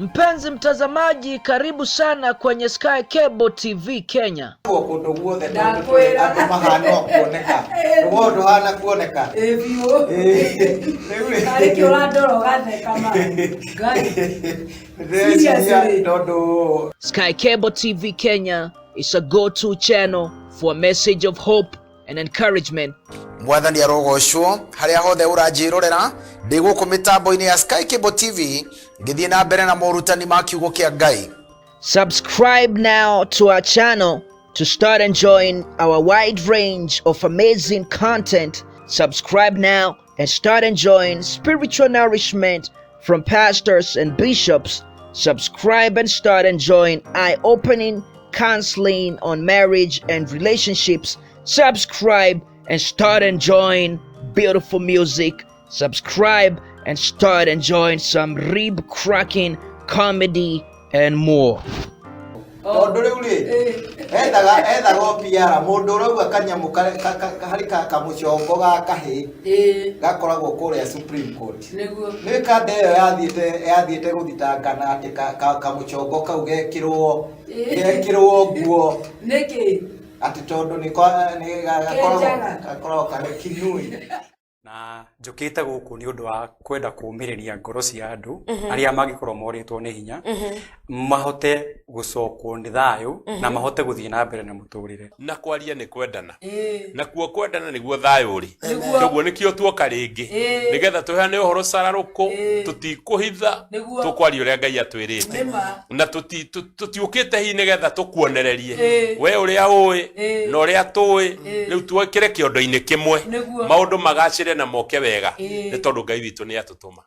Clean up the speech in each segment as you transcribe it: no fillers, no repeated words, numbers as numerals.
Mpenzi mtazamaji, karibu sana kwenye Sky Cable TV Kenya. Kũndũ guothe tondũ Ndakwĩra. tũrĩ andũ mahana o kuoneka. Rũgongo ndũhana kuoneka. Ĩ biũ. Rĩu rĩ, Arĩ kĩ ũrandora ũgatheka ma. Ngai. ndĩreciria Seriously. tondũ Sky Cable TV Kenya is a go-to channel for a message of hope and encouragement. Mwathani arogocwo harĩa hothe ũranjĩrorera ndĩ gũkũ mĩtambo-inĩ ya Sky Cable TV ngĩthiĩ na mbere na morutani ma kiugo kĩa Ngai. Subscribe now to our channel to start enjoying our wide range of amazing content. Subscribe now and start enjoying spiritual nourishment from pastors and bishops. Subscribe and start enjoying eye opening counseling on marriage and relationships. Subscribe and start enjoying beautiful music. Subscribe and start enjoying some rib cracking comedy and more. Tondũ rĩu rĩ, ethaga o PR mũndũ ũrauga kanyamũ harĩ kamũcongo ga kahĩĩ gakoragwo kũrĩa Supreme Court. Nĩguo. Nĩ kanda ĩyo yathiĩte gũthitangana atĩ kamũcongo kau gekĩrwo nguo Nĩkĩ? atĩ tondũ nĩ gakoragwo Kenjaga. gakoragwo karĩ kinui. Na njũkĩte gũkũ nĩ ũndũ wa kwenda kũũmĩrĩria ngoro cia andũ arĩa mangĩkorwo morĩtwo nĩ hinya, mahote gũcokwo nĩ thayũ na mahote gũthiĩ na mbere na mũtũrĩre. Na kwaria nĩ kwendana, Ĩ. nakuo kwendana nĩguo thayũ ũrĩ. Nĩguo. Koguo nĩkĩo tuoka rĩngĩ nĩgetha tũheane ũhoro cararũkũ, tũtikũhitha, Nĩguo. tũkwaria ũrĩa Ngai atwĩrĩte. Nĩma. Na tũtiũkĩte hihi nĩgetha tũkuonererie we ũrĩa ũĩ na ũrĩa tũĩ, rĩu twĩkĩre kĩondo-inĩ kĩmwe, Nĩguo. maũndũ magacĩre na moke wega, nĩ tondũ Ngai witũ nĩ atũtũma.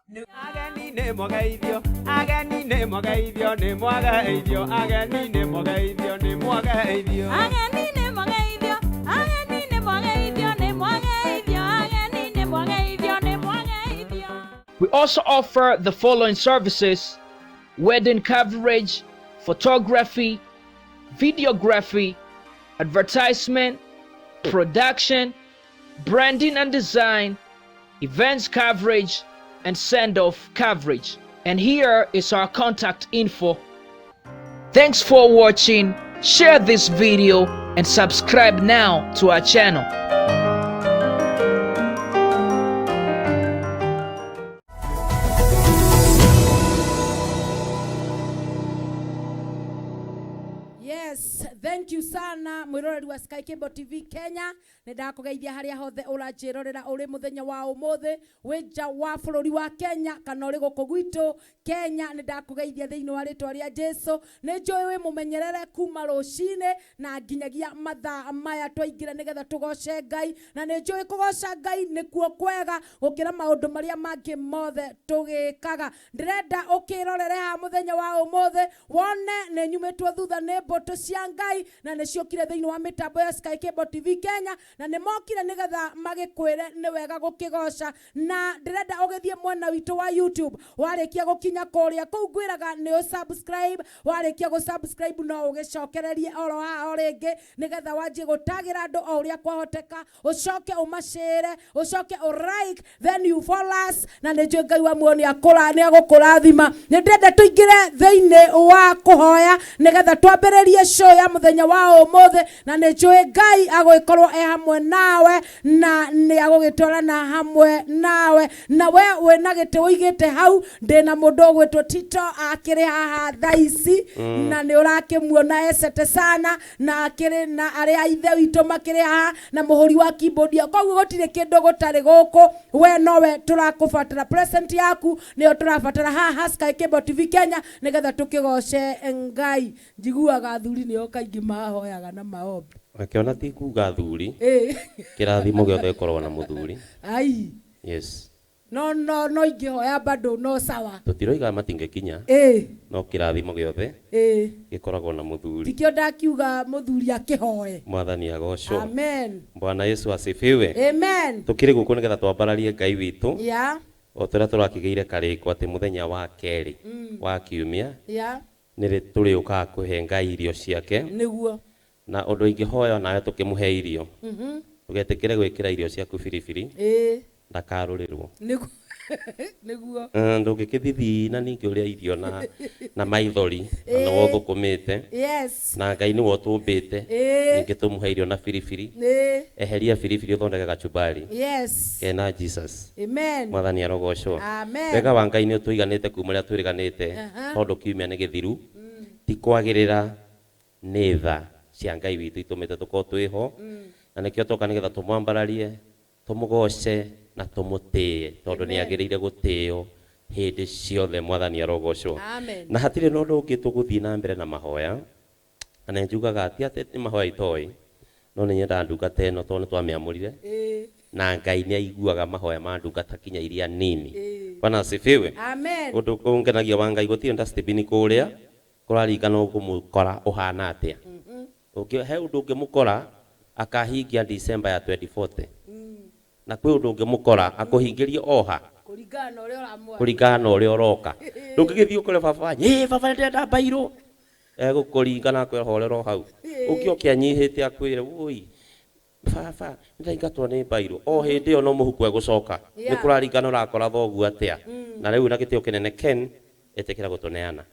Ageni nĩ mwageithio, ageni nĩ mwageithio, nĩ mwageithio, ageni nĩ mwageithio, nĩ mwageithio. Ageni nĩ mwageithio, ageni nĩ mwageithio, nĩ mwageithio, ageni nĩ mwageithio, nĩ mwageithio. We also offer the following services: wedding coverage, photography, videography, advertisement, production, branding and design, events coverage, and send-off coverage. And here is our contact info. Thanks for watching. Share this video and subscribe now to our channel. Yes, thank you sana mwiroreri wa Sky Cable TV Kenya. Nĩ ndakũgeithia harĩa hothe ũranjĩrorera ũrĩ mũthenya wa ũmũthĩ, wĩ nja wa bũrũri wa Kenya kana ũrĩ gũkũ gwitũ Kenya. Nĩ ndakũgeithia thĩinĩ wa rĩtwa rĩa Jesu. Nĩ njũĩ wĩ mũmenyerere kuma rũcinĩ na nginyagia mathaa maya twaingĩra nĩgetha tũgoce Ngai, na nĩ njũĩ kũgoca Ngai nĩkuo kwega gũkĩra maũndũ marĩa mangĩ mothe tũgĩkaga. Ndĩrenda ũkĩrorere haha mũthenya wa ũmũthĩ wone nĩ nyumĩtwo thutha nĩ mbũtũ cia Ngai na nĩ ciũkire thĩinĩ wa mĩtambo ya Sky Cable TV Kenya, na nĩ mokire nĩgetha magĩkwĩre nĩ wega gũkĩgoca. Na ndĩrenda ũgĩthiĩ mwena witũ wa YouTube, warĩkia gũkinya kũrĩa kũu ngwĩraga nĩ ũ-subscribe, warĩkia gũ-subscribe no ũgĩcokererie oro haha o rĩngĩ nĩgetha wanjie gũtagĩra andũ o ũrĩa kwahoteka, ũcoke ũmacĩre, ũcoke ũ-like, then you follow us, na nĩ njũĩ Ngai wa muoyo nĩ agũkũrathima. Nĩ ndĩrenda tũingĩre thĩinĩ wa kũhoya nĩgetha twambĩrĩrie show ya mũthenya wa ũmũthĩ, na nĩ njũĩ Ngai agũgĩkorwo e hamwe nawe na nĩ agũgĩtwarana hamwe nawe. Na we wĩna gĩtĩ ũigĩte hau, ndĩna mũndũ ũgwĩtwo Tito akĩrĩ haha thaa ici, na nĩ ũrakĩmuona ecete sana, na akĩrĩ na arĩa ithe witũ makĩrĩ haha na mũhũri wa keyboard. Koguo gũtirĩ kĩndũ gũtarĩ gũkũ, we nowe tũrakũbatara, present yaku nĩyo tũrabatara haha Sky Cable TV Kenya nĩgetha tũkĩgoce Ngai. Njiguaga athuri nĩo kaingĩ mahoyaga na maombi. Akĩona ti kuga athuri, Ĩ. kĩrathimo gĩothe gĩkoragwo na mũthuri. Ai. Yes. No no no ingĩhoya bado no sawa. Tũtiroiga matingĩkinya, Ĩ. no kĩrathimo gĩothe Ĩ. gĩkoragwo na mũthuri. Tikĩo ndakiuga mũthuri akĩhoe. Mwathani agocwo. Amen. Bwana Yesu asifiwe. Amen. Tũkĩrĩ gũkũ nĩgetha twambararie Ngai witũ. Yeah. O tũrĩa tũrakĩgĩire karĩko atĩ mũthenya wa kerĩ wa kiumia nĩrĩ tũrĩũkaga kũhe Ngai irio ciake. Nĩguo. Na ũndũ ingĩhoya nawe tũkĩmũhe irio, ndũgetĩkĩre gwĩkĩra irio ciaku biribiri, Ĩ. ndakarũrĩrwo. Nĩguo. Nĩguo. Ndũngĩkĩthithi na ningĩ ũrĩa irio na maithori na nĩwe ũthũkũmĩte. Yes. Na Ngai nĩwe ũtũmbĩte. Ningĩ tũmũhe irio na biribiri. Eheria biribiri ũthondeke gachumbari. Yes. Kena Jesus. Amen. Mwathani arogocwo. Amen. Wega wa Ngai nĩ ũtũiganĩte kuma rĩrĩa twĩrĩganĩte tondũ kiumia nĩ gĩthiru. Ti kwagĩrĩra nĩ tha cia Ngai witũ itũmĩte tũkorwo twĩho. Na nĩkĩo twoka nĩgetha tũmwambararie, tũmũgoce na tũmũtĩe tondũ nĩ agĩrĩire gũtĩo hĩndĩ ciothe. Mwathani arogocwo. Amen. Na hatirĩ na ũndũ ũngĩ tũgũthiĩ na mbere na mahoya. Na nĩ njugaga ti atĩ nĩ mahoya itoĩ, no nĩ nyendaga ndungata ĩno tondũ nĩ twamĩamũrire. Na Ngai nĩ aiguaga mahoya ma ndungata kinya iria nini. Bwana asifiwe. Amen. Ũndũ ũngenagia wa Ngai gũtirĩ dustbin kũrĩa kũraringana ũkũmũkora ũhana atĩa. He ũndũ ũngĩmũkora akahingia December ya 2040. Na kwĩ ũndũ ũngĩmũkora akũhingĩrie oha kũringana na ũrĩa ũramwara. Kũringana na ũrĩa ũroka. Ndũngĩgĩthiĩ ũkore baba wanyu, "Ĩ baba nĩndĩrenda mbairũ." Egũkũringa na akwĩre horera o hau. Ũngĩoke anyihĩte akwĩre, "Wũi baba nĩndaingatwo nĩ mbairũ." O hĩndĩ ĩyo no mũhuko egũcoka. Nĩ kũraringana ũrakora thoguo atĩa. Na rĩu na gĩtĩo kĩnene Ken ĩtĩkĩra gũtũneana.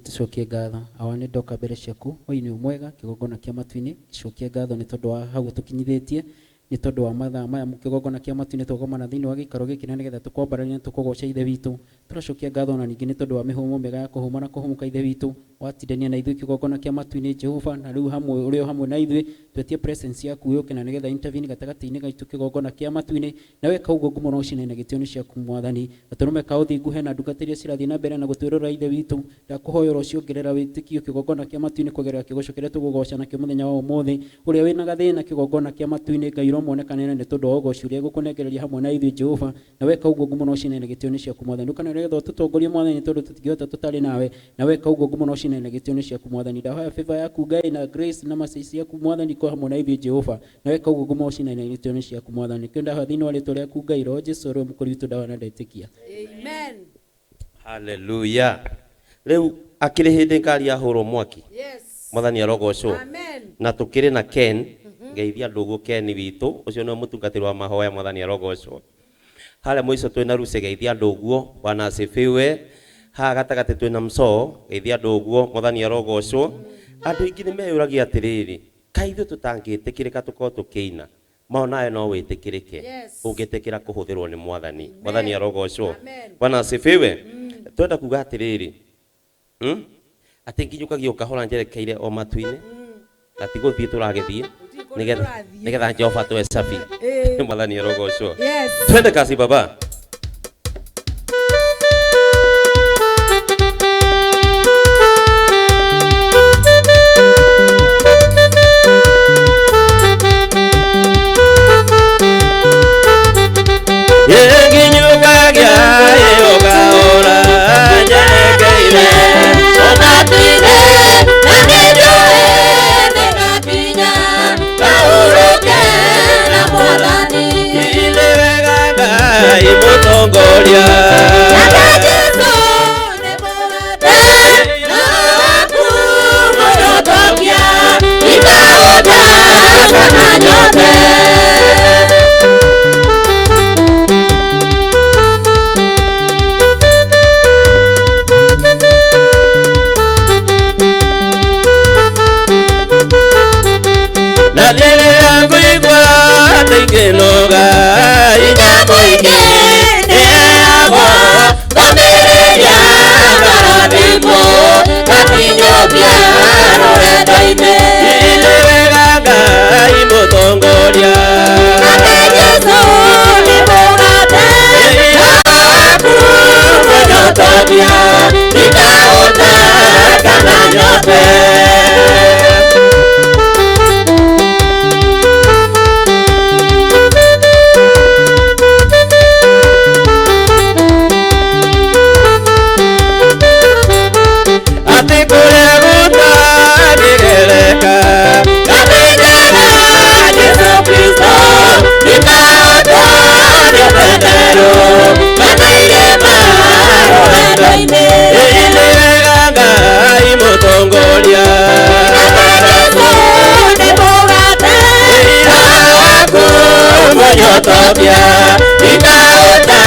Tucokie ngatho awa nĩ ndoka mbere ciaku hwainĩ mwega kĩgongona kĩa matu-inĩ cokie ngatho nĩ tondũ wa hau tũkinyithĩtie nĩ tondũ wa mathaa maya kĩgongona kĩa matu-inĩ twagomana thĩinĩ wa gĩikaro gĩkĩ na nĩgetha tũkwambararia na tũkũgoca Ithe witũ. Tũracokia ngatho na ningĩ nĩ tondũ wa mĩhũmũ mĩega ya kũhũma na kũhũmũka Ithe witũ watindania na ithuĩ kĩgongona kĩa matu-inĩ Jehova na rĩu hamwe ũrĩ o hamwe na ithuĩ twetie presence yaku yũke na nĩgetha intervene gatagatĩ-inĩ gaitũ kĩgongona kĩa matu-inĩ na weka ũguo ngumo na ũcine na gĩtĩo nĩ ciaku Mwathani. Gatũrũme ka ũthingu hena ndungata iria cirathiĩ na mbere na gũtwĩrora Ithe witũ ndakũhoya ũrociongerera wĩtĩkio kĩgongona kĩa matu-inĩ kũgerera kĩgoco kĩrĩa tũgũgoca nakĩo mũthenya wa ũmũthĩ ũrĩa wĩna gathĩna kĩgongona kĩa matu-inĩ Ngai ũromonekanĩra nĩ tondũ wa ũgoci ũrĩa gũkũnengereria hamwe na ithuĩ Jehova na weka ũguo ngumo na ũcine na gĩtĩo nĩ ciaku Mwathani. Ũkana nĩgetha ũtũtongorie Mwathani tondũ tũtingĩhota tũtarĩ nawe na weka ũguo ngumo na ũcine na gĩtĩo nĩ ciaku Mwathani. Ndahoya favor yaku Ngai na grace na mercy ciaku Mwathani kwa hamwe na ithuĩ Jehova na weka ũguo ngumo ũcine na gĩtĩo nĩ ciaku Mwathani. Kĩo ndahoya thĩinĩ wa rĩĩtwa rĩaku Ngai Roho Jesũ ũrĩa mũkũri witũ ndahoya na ndetĩkia. Amen. Hallelujah. Rĩu akĩrĩ hĩndĩ ngari yahũrwo mwaki. Yes. Mwathani arogocwo. Amen. Na tũkĩrĩ na Ken ngeithia andũ ũguo Ken witũ ũcio nĩwe mũtungatĩri wa mahoya. Mwathani arogocwo. Harĩa mũico twĩna Lucy geithia andũ ũguo. Bwana asifiwe. Haha gatagatĩ twĩna Msoo geithia andũ ũguo. Mwathani arogocwo. Andũ aingĩ nĩ meyũragia atĩrĩrĩ, kaĩ ithuĩ tũtangĩtĩkĩrĩka tũkorwo tũkĩina mao nawe no wĩtĩkĩrĩke ũngĩtĩkĩra kũhũthĩrwo nĩ Mwathani. Mwathani arogocwo. Bwana asifiwe. Twenda kuga atĩrĩrĩ, atĩ nginyũkagia ũkahora njerekeire o matu-inĩ na ti gũthiĩ tũragĩthiĩ nĩgetha Jehova twe safi. Mwathani arogocwo. Twende kasi baba. Mũtongoria Jesu nĩ mũgate waku mũnyotokia ikaũta kana nyote. Na rĩrĩa ngũigua ta ingĩnoga Inya mũingĩ nĩheagwo ngomĩrĩria ngarathimwo ngakinyũkia rũrendo-inĩ. Nĩ wega Ngai mũtongoria Nake Jesu nĩ mũgate waku mũnyotokia ikaũta kana nyote. Atĩ kũrĩa gũtangĩgereka Ngamenyaga Jesu Kristo ikaũta nĩ Petero kana irĩma rũrendo-inĩ. Nĩ wega Ngai mũtongoria Nake Jesu nĩ mũgate waku mũnyotokia ikaũta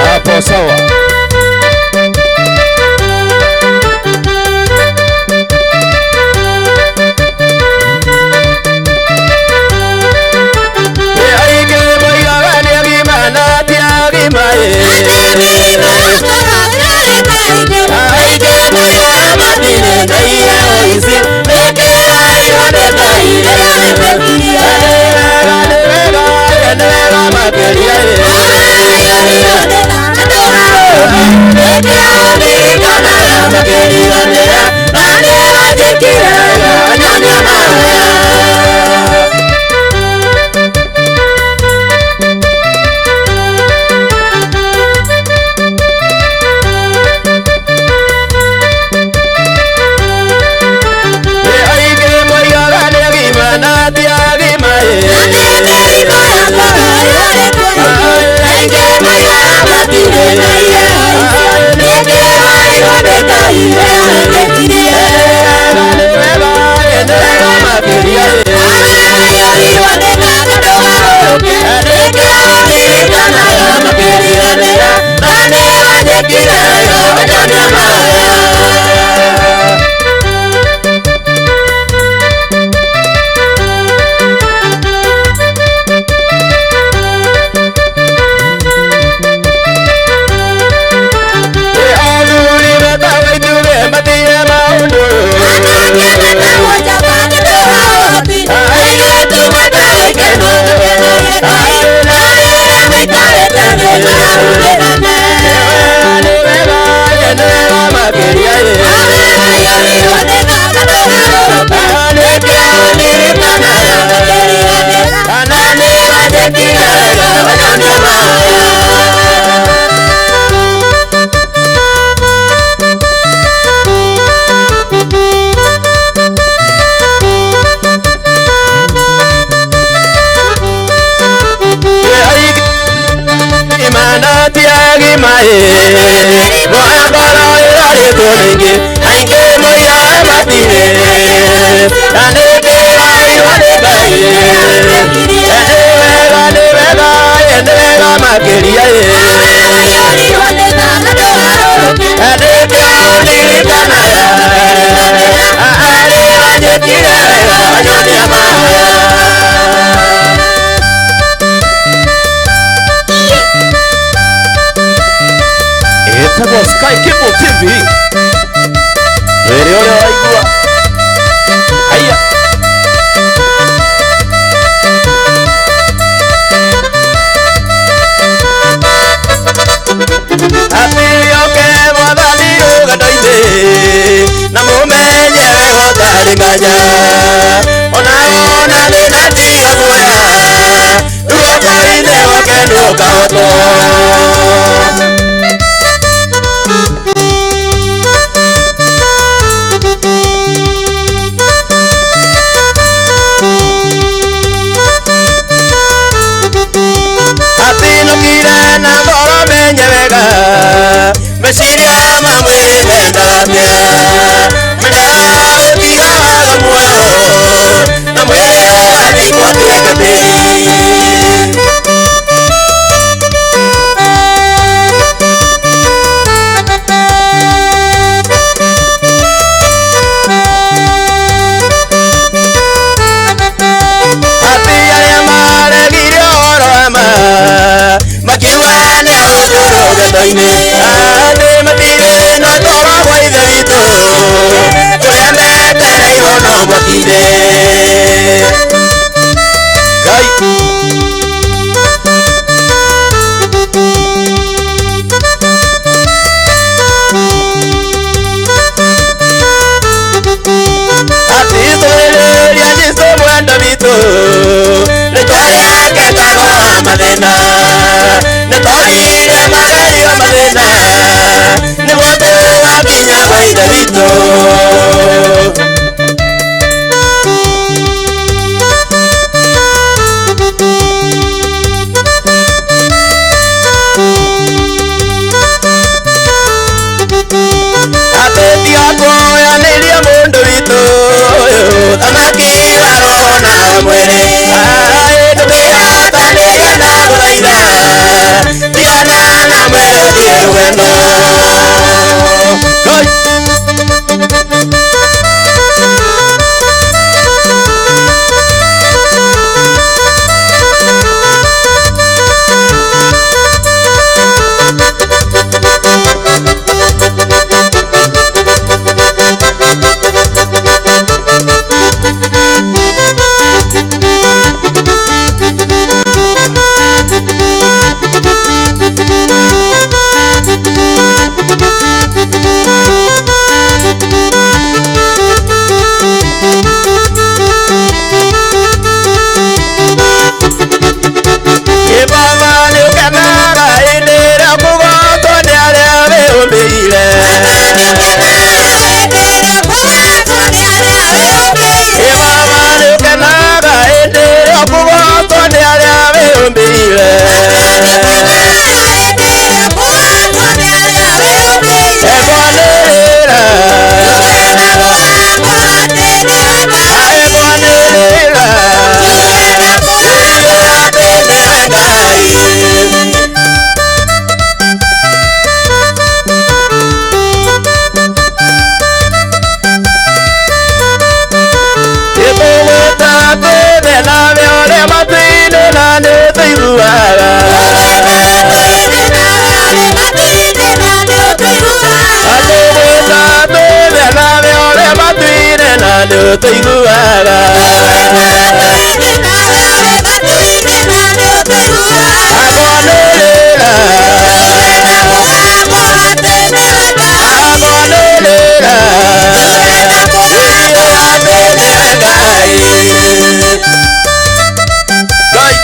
Hapo sawa. Yeah. anjĩkire wega wanyonia mahoya. Ngoro ĩrarĩtwo rĩngĩ aingĩ moigaga matirĩ na nĩndĩrairwo nĩ Ngai nĩ wega nĩ wega nĩ wega makĩria nĩndĩririkanaga arĩa anjĩkire wega anyonia mahoya. Ĩtagwo Sky Cable TV wĩrĩ ũrĩa waigua haiya. Atĩoke mwathani rũgano-inĩ na mũmenye wega ũtarĩ nganja ona wona thĩna tiga guoya ruoko-inĩ wake nĩũkahotwo. Atinũkire na ngoro menye wega meciria ma mwĩrĩ mendaga mendaga gũtiga waga muoyo na mwĩrĩ wathikwo tuĩke tĩri. Atĩ arĩa maregire ũhoro wa ma makiuga nĩ ahũthũ rũgendo-inĩ atĩ matirĩ na ũtũũro gwa Ithe witũ kũrĩa metereirwo no mwaki-inĩ. Ngai atĩ tũrĩrĩria Jesũ mwenda witũ rĩtwa rĩake tagwa mathĩna nĩtwarire magerio mathĩna nĩguo tũgakinya gwa Ithe witũ. Atĩ tiga kuoyanĩria mũndũ witũ thamaki wa roho na mwĩrĩ tũkĩhatanĩria na gũthaitha tigana na mwĩrĩ ũthiĩ rũgendo. Ngai Baba nĩũkenaga hĩndĩ ĩrĩa kũgotwo nĩ arĩa wĩyũmbĩire. Baba nĩũkenaga hĩndĩ ĩrĩa kũgotwo nĩ arĩa wĩyũmbĩire. Ekwanĩrĩra ekwanĩrĩra atĩ nĩwe Ngai. Ĩtũgũta twĩthe nawe ũrĩa matu-inĩ na nĩtũiguaga. Atũgũta twĩthe nawe ũrĩa matu-inĩ na nĩtũiguaga. Akwanĩrĩra akwanĩrĩra atĩ nĩwe Ngai. Ngai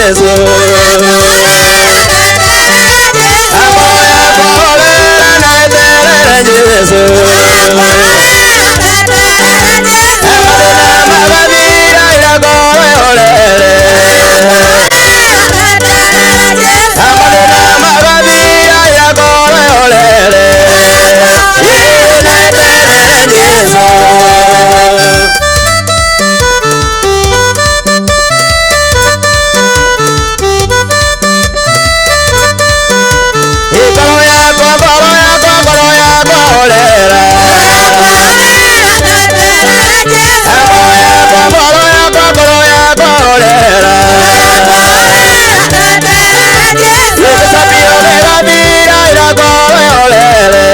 Jesu. Na eterere Jesu. Mathĩna magathira ĩra ngoro ĩhorere. Mathĩna magathira ĩra ngoro ĩhorere. Na eterere Jesu. Ngoro yakwa, ngoro yakwa, ngoro yakwa horera. Ngoro yakwa, ngoro yakwa, ngoro yakwa horera. Gĩcabio gĩgathira ĩra ngoro ĩhorere.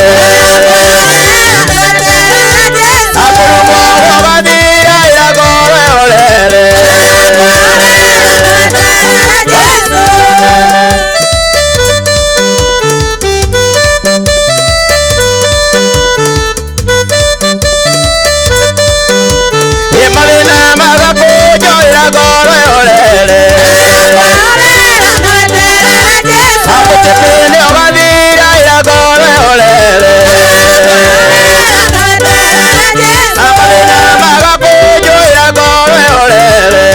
Akũrũmwo gũgathira ĩra ngoro ĩhorere. Mathĩna magakũnjwo ĩra ngoro ĩhorere. Amũtĩtĩ ũgathira ĩra ngoro ĩhorere. Mathĩna magakũnjwo ĩra ngoro ĩhorere.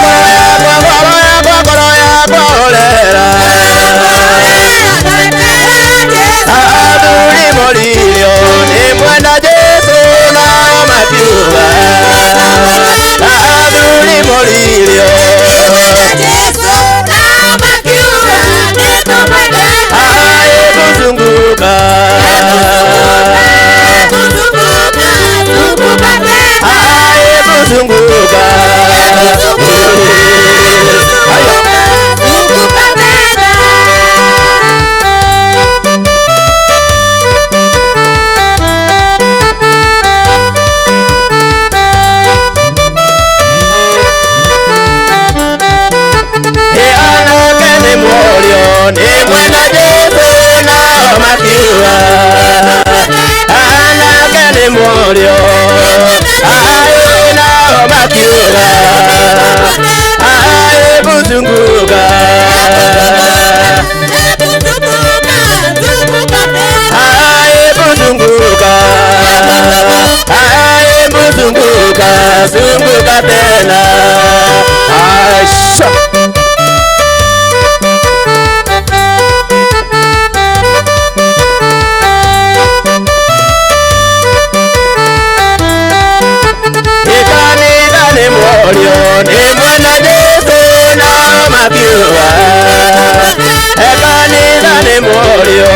Ngoro yakwa, ngoro yakwa, ngoro yakwa horera. Athuri moririo nĩ mwenda Jesu nao makiuga. Athuri moririo kuzunguka kuzunguka. Anake nĩ morio nĩ mwenda Jesu nao makiuga. Anake nĩ morio aĩ nao makiuga. Aĩ kuzunguka. Aĩ kuzunguka. Aĩ kuzunguka, zunguka tena. Asha. Ikanitha nĩ morio nĩ mwenda Jesu nao makiuga. Kanitha nĩ morio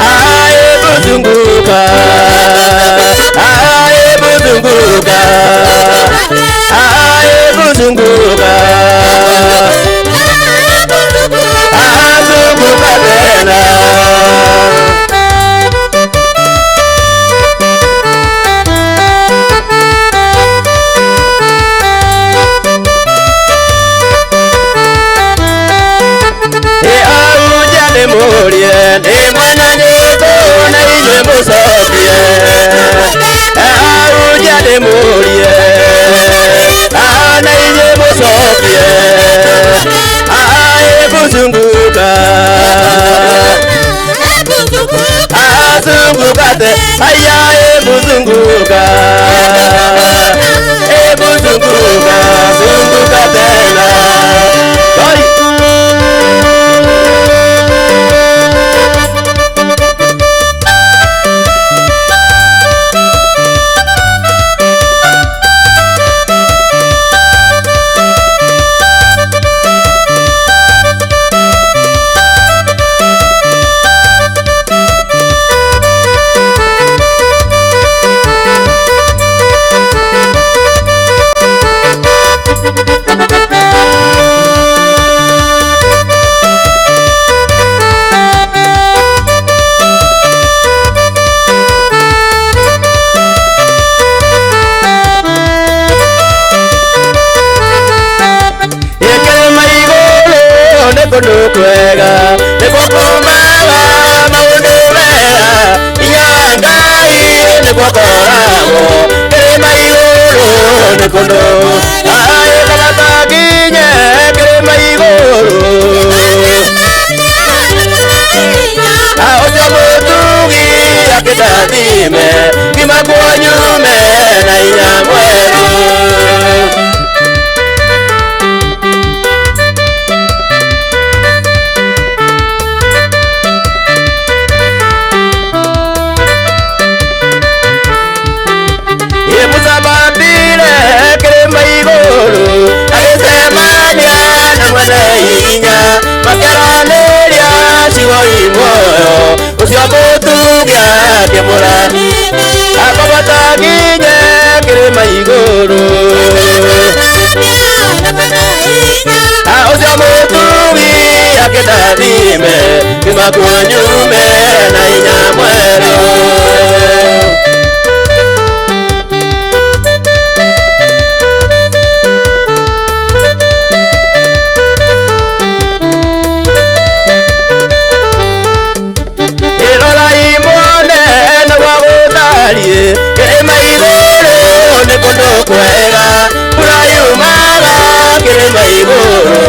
aĩ kuzunguka. Aĩ kuzunguka. Aĩ kuzunguka. Azunguka tena. Ahunjia nĩ mũrie nĩ mwena Jesu na inyuĩ mũcokie. Ahunjia nĩ mũrie na inyuĩ mũcokie. Aĩ kuzunguka. Azunguka te aya kuzunguka. Kuzunguka, zunguka tena. Oi. Kũndũ kwega nĩkuo kuumaga maũndũ mega, inya Ngai nĩkuo. gwakoragwo kĩrĩma igũrũ nĩ kũndũ aĩ kaba nginye kĩrĩma igũrũ ũcio mũtugi akĩndathime ngimakuo nyume na hinya mwerũ. Musabatire kĩrĩma igũrũ agĩcemania na mwene hinya makĩaranĩria ciugo i muoyo ũcio mũtugi akĩmũra akobata nginye kĩrĩma igũrũ ũcio mũtugi akĩndathime ngimakuo nyume na hinya mwerũ. Kĩrĩma igũrũ nĩ kũndũ kwega mbura yumaga kĩrĩma igũrũ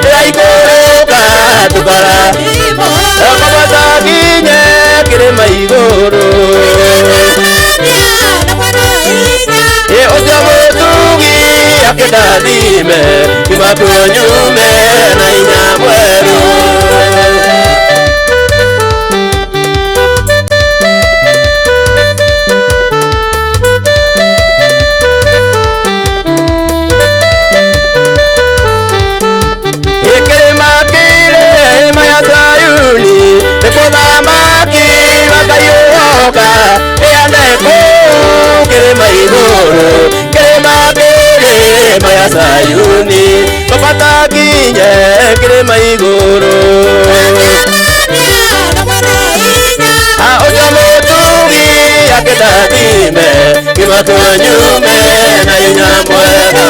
ĩraikũrũka tũkara akobata nginye kĩrĩma igũrũ ũcio mũtugi akĩndathime ngimakuo nyume na hinya mwerũ. Nĩkũthamaki makaiũhoka ĩane kũu kĩrĩma igũrũ kĩrĩma kĩrĩma ya Sayuni kũbata nginye kĩrĩma igũrũ ũcio mũtugi akĩndathime ngimakuo nyume na hinya mwerũ.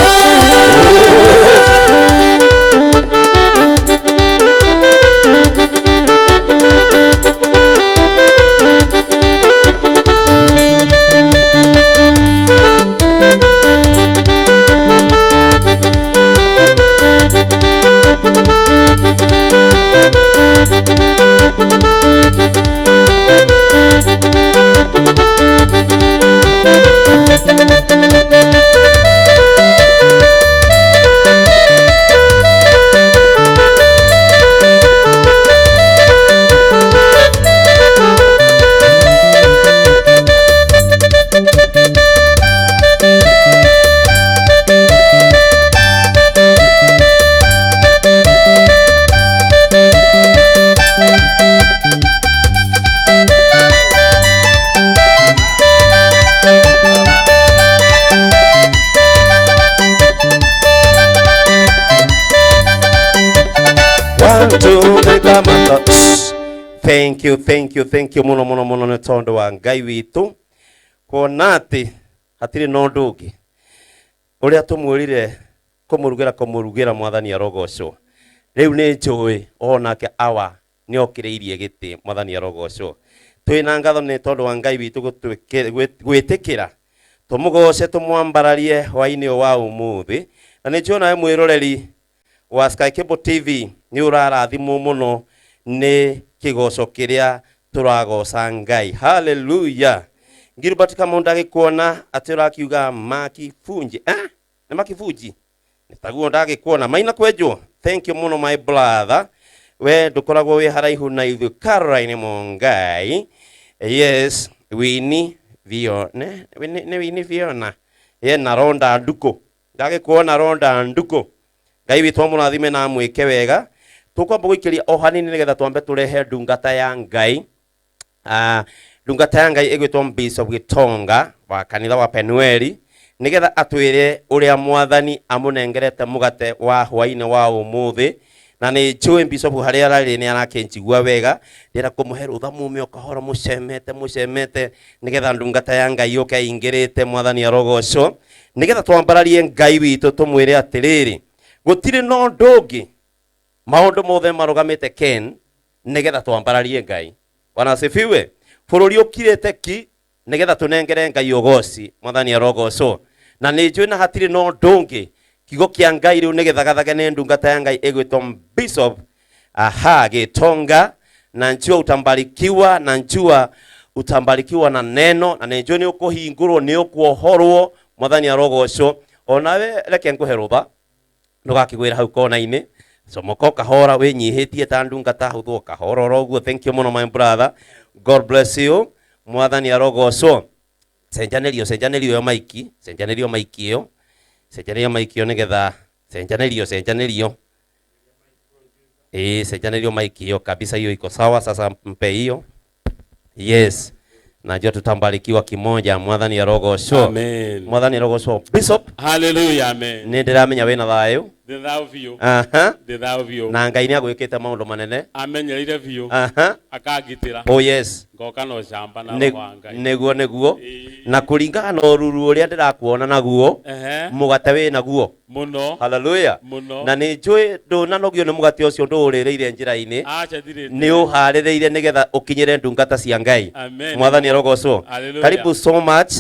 Thank you, thank you, thank you muno muno muno nĩ tondũ wa Ngai witũ kuona atĩ hatirĩ na ũndũ ũngĩ ũrĩa tũmwĩrire kũmũrugĩra mwathani arogocwo. Rĩu nĩ njũĩ onake awa nĩ okĩrĩirie gĩtĩ mwathani arogocwo. Twĩna ngatho nĩ tondũ wa Ngai witũ gwĩtĩkĩra tũmũgoce tũmwambararie hwainĩ wa ũmũthĩ, na nĩ njũĩ nawe mwĩroreri wa Sky Cable TV nĩ ũrarathimwo mũno nĩ kĩgoco kĩrĩa tũragoca Ngai. Hallelujah. Gilbert Kamonda agĩkuona atĩ ũrakiuga makifunji nĩ makifunji nĩ taguo ndagĩkuona maina kwenjwo. Thank you mũno my brother, we ndũkoragwo wĩ haraihu na ithuĩ. Caroline Mongai, yes, Winnie Viona, nĩ Winnie Viona ye na Ronda Nduko, ndagĩkuona Ronda Nduko. Ngai witũ amũrathime na amwĩke wega. Tũkwamba gũikĩria o hanini nĩgetha twambe tũrehe ndungata ya Ngai. Ndungata ya Ngai ĩgwĩtwo Bishop Gitonga wa kanitha wa Penueli nĩgetha atwĩre ũrĩa mwathani amũnengerete mũgate wa hwainĩ wa ũmũthĩ. Na nĩ njũĩ Bishop harĩa ararĩ nĩ arakĩnjigua wega, ndĩrenda kũmũhe rũtha mume o kahora mũcemete nĩgetha ndungata ya Ngai yũke ĩingĩrĩte mwathani arogocwo, nĩgetha twambararie Ngai witũ tũmwĩre atĩrĩrĩ gũtirĩ na ũndũ ũngĩ maũndũ mothe marũgamĩte Ken nĩgetha twambararie Ngai. Bwana asifiwe. Bũrũri ũkirĩte ki Nĩgetha tũnengere Ngai ũgoci, Mwathani arogocwo. Na nĩ njũĩ na hatirĩ na ũndũ ũngĩ, kiugo kĩa Ngai rĩu nĩ gĩthagathage nĩ ndungata ya Ngai ĩgwĩtwo Bishop aha Gitonga, na njua utambarikiwa, na njua utambarikiwa na neno, na nĩ njũĩ nĩ ũkũhingũrwo, nĩ ũkuohorwo, Mwathani arogocwo. Onawe reke ngũhe rũtha, ndũgakĩgwĩra hau kona-inĩ, comoka ũkahora wĩnyihĩtie ta ndungata hũthũ ũkahora oro ũguo. Thank you mũno my brother, God bless you, Mwathani arogocwo. Cenjanĩrio, cenjanĩrio ĩyo maiki, cenjanĩrio maiki ĩyo, cenjanĩrio maiki ĩyo nĩgetha cenjanĩrio, cenjanĩrio, ĩĩ, cenjanĩrio maiki ĩyo kabisa, hiyo iko sawa. Sasa mpe hiyo, yes, najua tutambarikiwa kimoja. Mwathani arogocwo. Amen. Mwathani arogocwo. Bishop. Hallelujah, amen. Nĩ ndĩramenya wĩna thayũ. Ndĩ thayũ biũ. Aha. Ndĩ thayũ biũ. Na Ngai nĩ agwĩkĩte maũndũ manene. Amenyereire biũ. Aha. Akangitĩra. Oh yes. Ngoka na ũcamba na roho wa Ngai. Nĩguo, nĩguo, na kũringana na ũruru ũrĩa ndĩrakuona naguo, mũgate wĩ naguo. Mũno. Haleluya. Mũno. Na nĩ njũĩ ndũnanogio nĩ mũgate ũcio, ndũũrĩrĩire njĩra-inĩ. Aca, ndirĩte. Nĩ ũharĩrĩire nĩgetha ũkinyĩre ndungata cia Ngai. Amen. Mwathani arogocwo. Hallelujah. Karibu so much.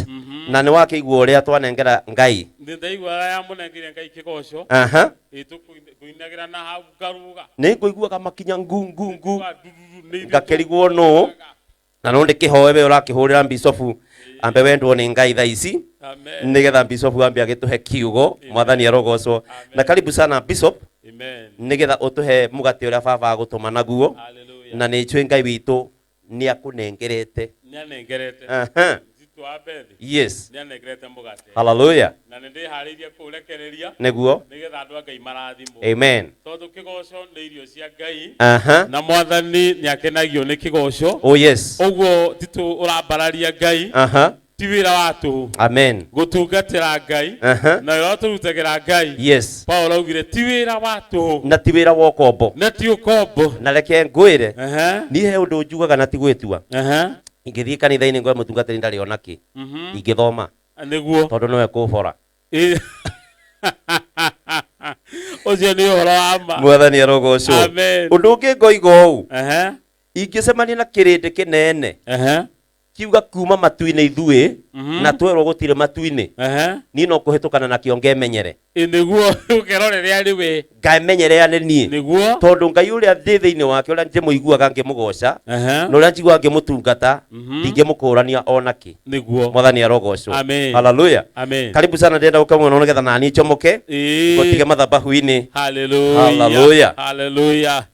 Na nĩ wakĩigua ũrĩa twanengera Ngai. Nĩ ndaigua yamũnengeire Ngai kĩgoco. Aha. Ĩ, tũkũinagĩra na hau ngaruga. Nĩ ngũiguaga makinya ngu ngu ngu, ngakĩrigwo nũ, na no ndĩkĩhoe we ũrakĩhũrĩra mbicobu ambe wendwo nĩ Ngai thaa ici, nĩgetha mbicobu ambe agĩtũhe kiugo. Mwathani arogocwo. Na karibu sana bishop. Amen. Nĩgetha ũtũhe mũgate ũrĩa baba agũtũma naguo, na nĩ njũĩ Ngai witũ nĩ akũnengerete. Nĩ anengerete. Aha. Mtito wa Bethi. Yes. Nĩ anengerete mũgate. Hallelujah. Na nĩ ndĩharĩirie kũũrekereria. Nĩguo. Nĩgetha andũ a Ngai marathimwo. Amen. Tondũ kĩgoco nĩ irio cia Ngai. Aha. Na Mwathani nĩ akenagio nĩ kĩgoco. Oh yes. Ũguo titũ ũrambararia Ngai. Aha. Ti wĩra wa tũhũ. Amen. Gũtungatĩra Ngai. Aha. Na wĩra tũrutagĩra Ngai. Yes. Paul augire ti wĩra wa tũhũ. Na ti wĩra wa ũkombo. Na ti ũkombo. Na reke ngwĩre, niĩ he ũndũ njugaga na ti gwĩtua. Ingĩthiĩ kanitha-inĩ ngore mũtungatĩri ndarĩ ona kĩ, ndingĩthoma. Nĩguo. Tondũ nowe kũbora. Ũcio nĩ ũhoro wa ma. Mwathani arogocwo. Amen. Ũndũ ũngĩ ngoiga ũũ, ingĩcemania na kĩrĩndĩ kĩnene kiuga kuma matu-inĩ ithuĩ, na twerwo gũtirĩ matu-inĩ, niĩ no kũhĩtũkana nakĩo ngemenyere. Ĩ, nĩguo ũkerorere arĩ we. Ngemenyere arĩ niĩ. Nĩguo. Tondũ Ngai ũrĩa ndĩ thĩinĩ wake, ũrĩa ndĩmũiguaga ngĩmũgoca, na ũrĩa njiguaga ngĩmũtungata, ndingĩmũkũrania ona kĩ. Nĩguo. Mwathani arogocwo. Amen. Haleluya. Amen. Karibu sana, ndĩrenda gũka mũno nĩgetha naniĩ njomoke, ngũtige mathabahu-inĩ. Hallelujah. Hallelujah. Hallelujah.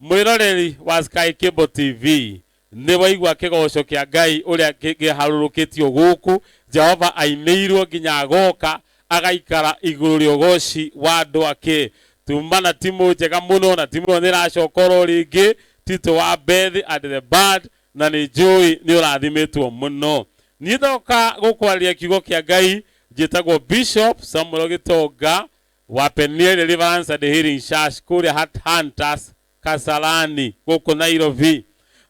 Mwĩroreri wa Sky Cable TV, nĩ waigua kĩgoco kĩa Ngai ũrĩa kĩharũrũkĩtio gũkũ. Jehova ainĩirwo nginya agoka agaikara igũrũ rĩa ũgoci wa andũ ake. Tuma na timu njega mũno, na timu ĩyo nĩ ĩracoka oro rĩngĩ, Tito wa Beth and the Band, na nĩ njũĩ nĩ ũrathimĩtwo mũno. Niĩ ndoka gũkwarĩria kiugo kĩa Ngai, njĩtagwo Bishop Samuel Gitonga wa Peniel Deliverance and Healing Church kũrĩa Heart Hunters Kasarani gũkũ Nairobi.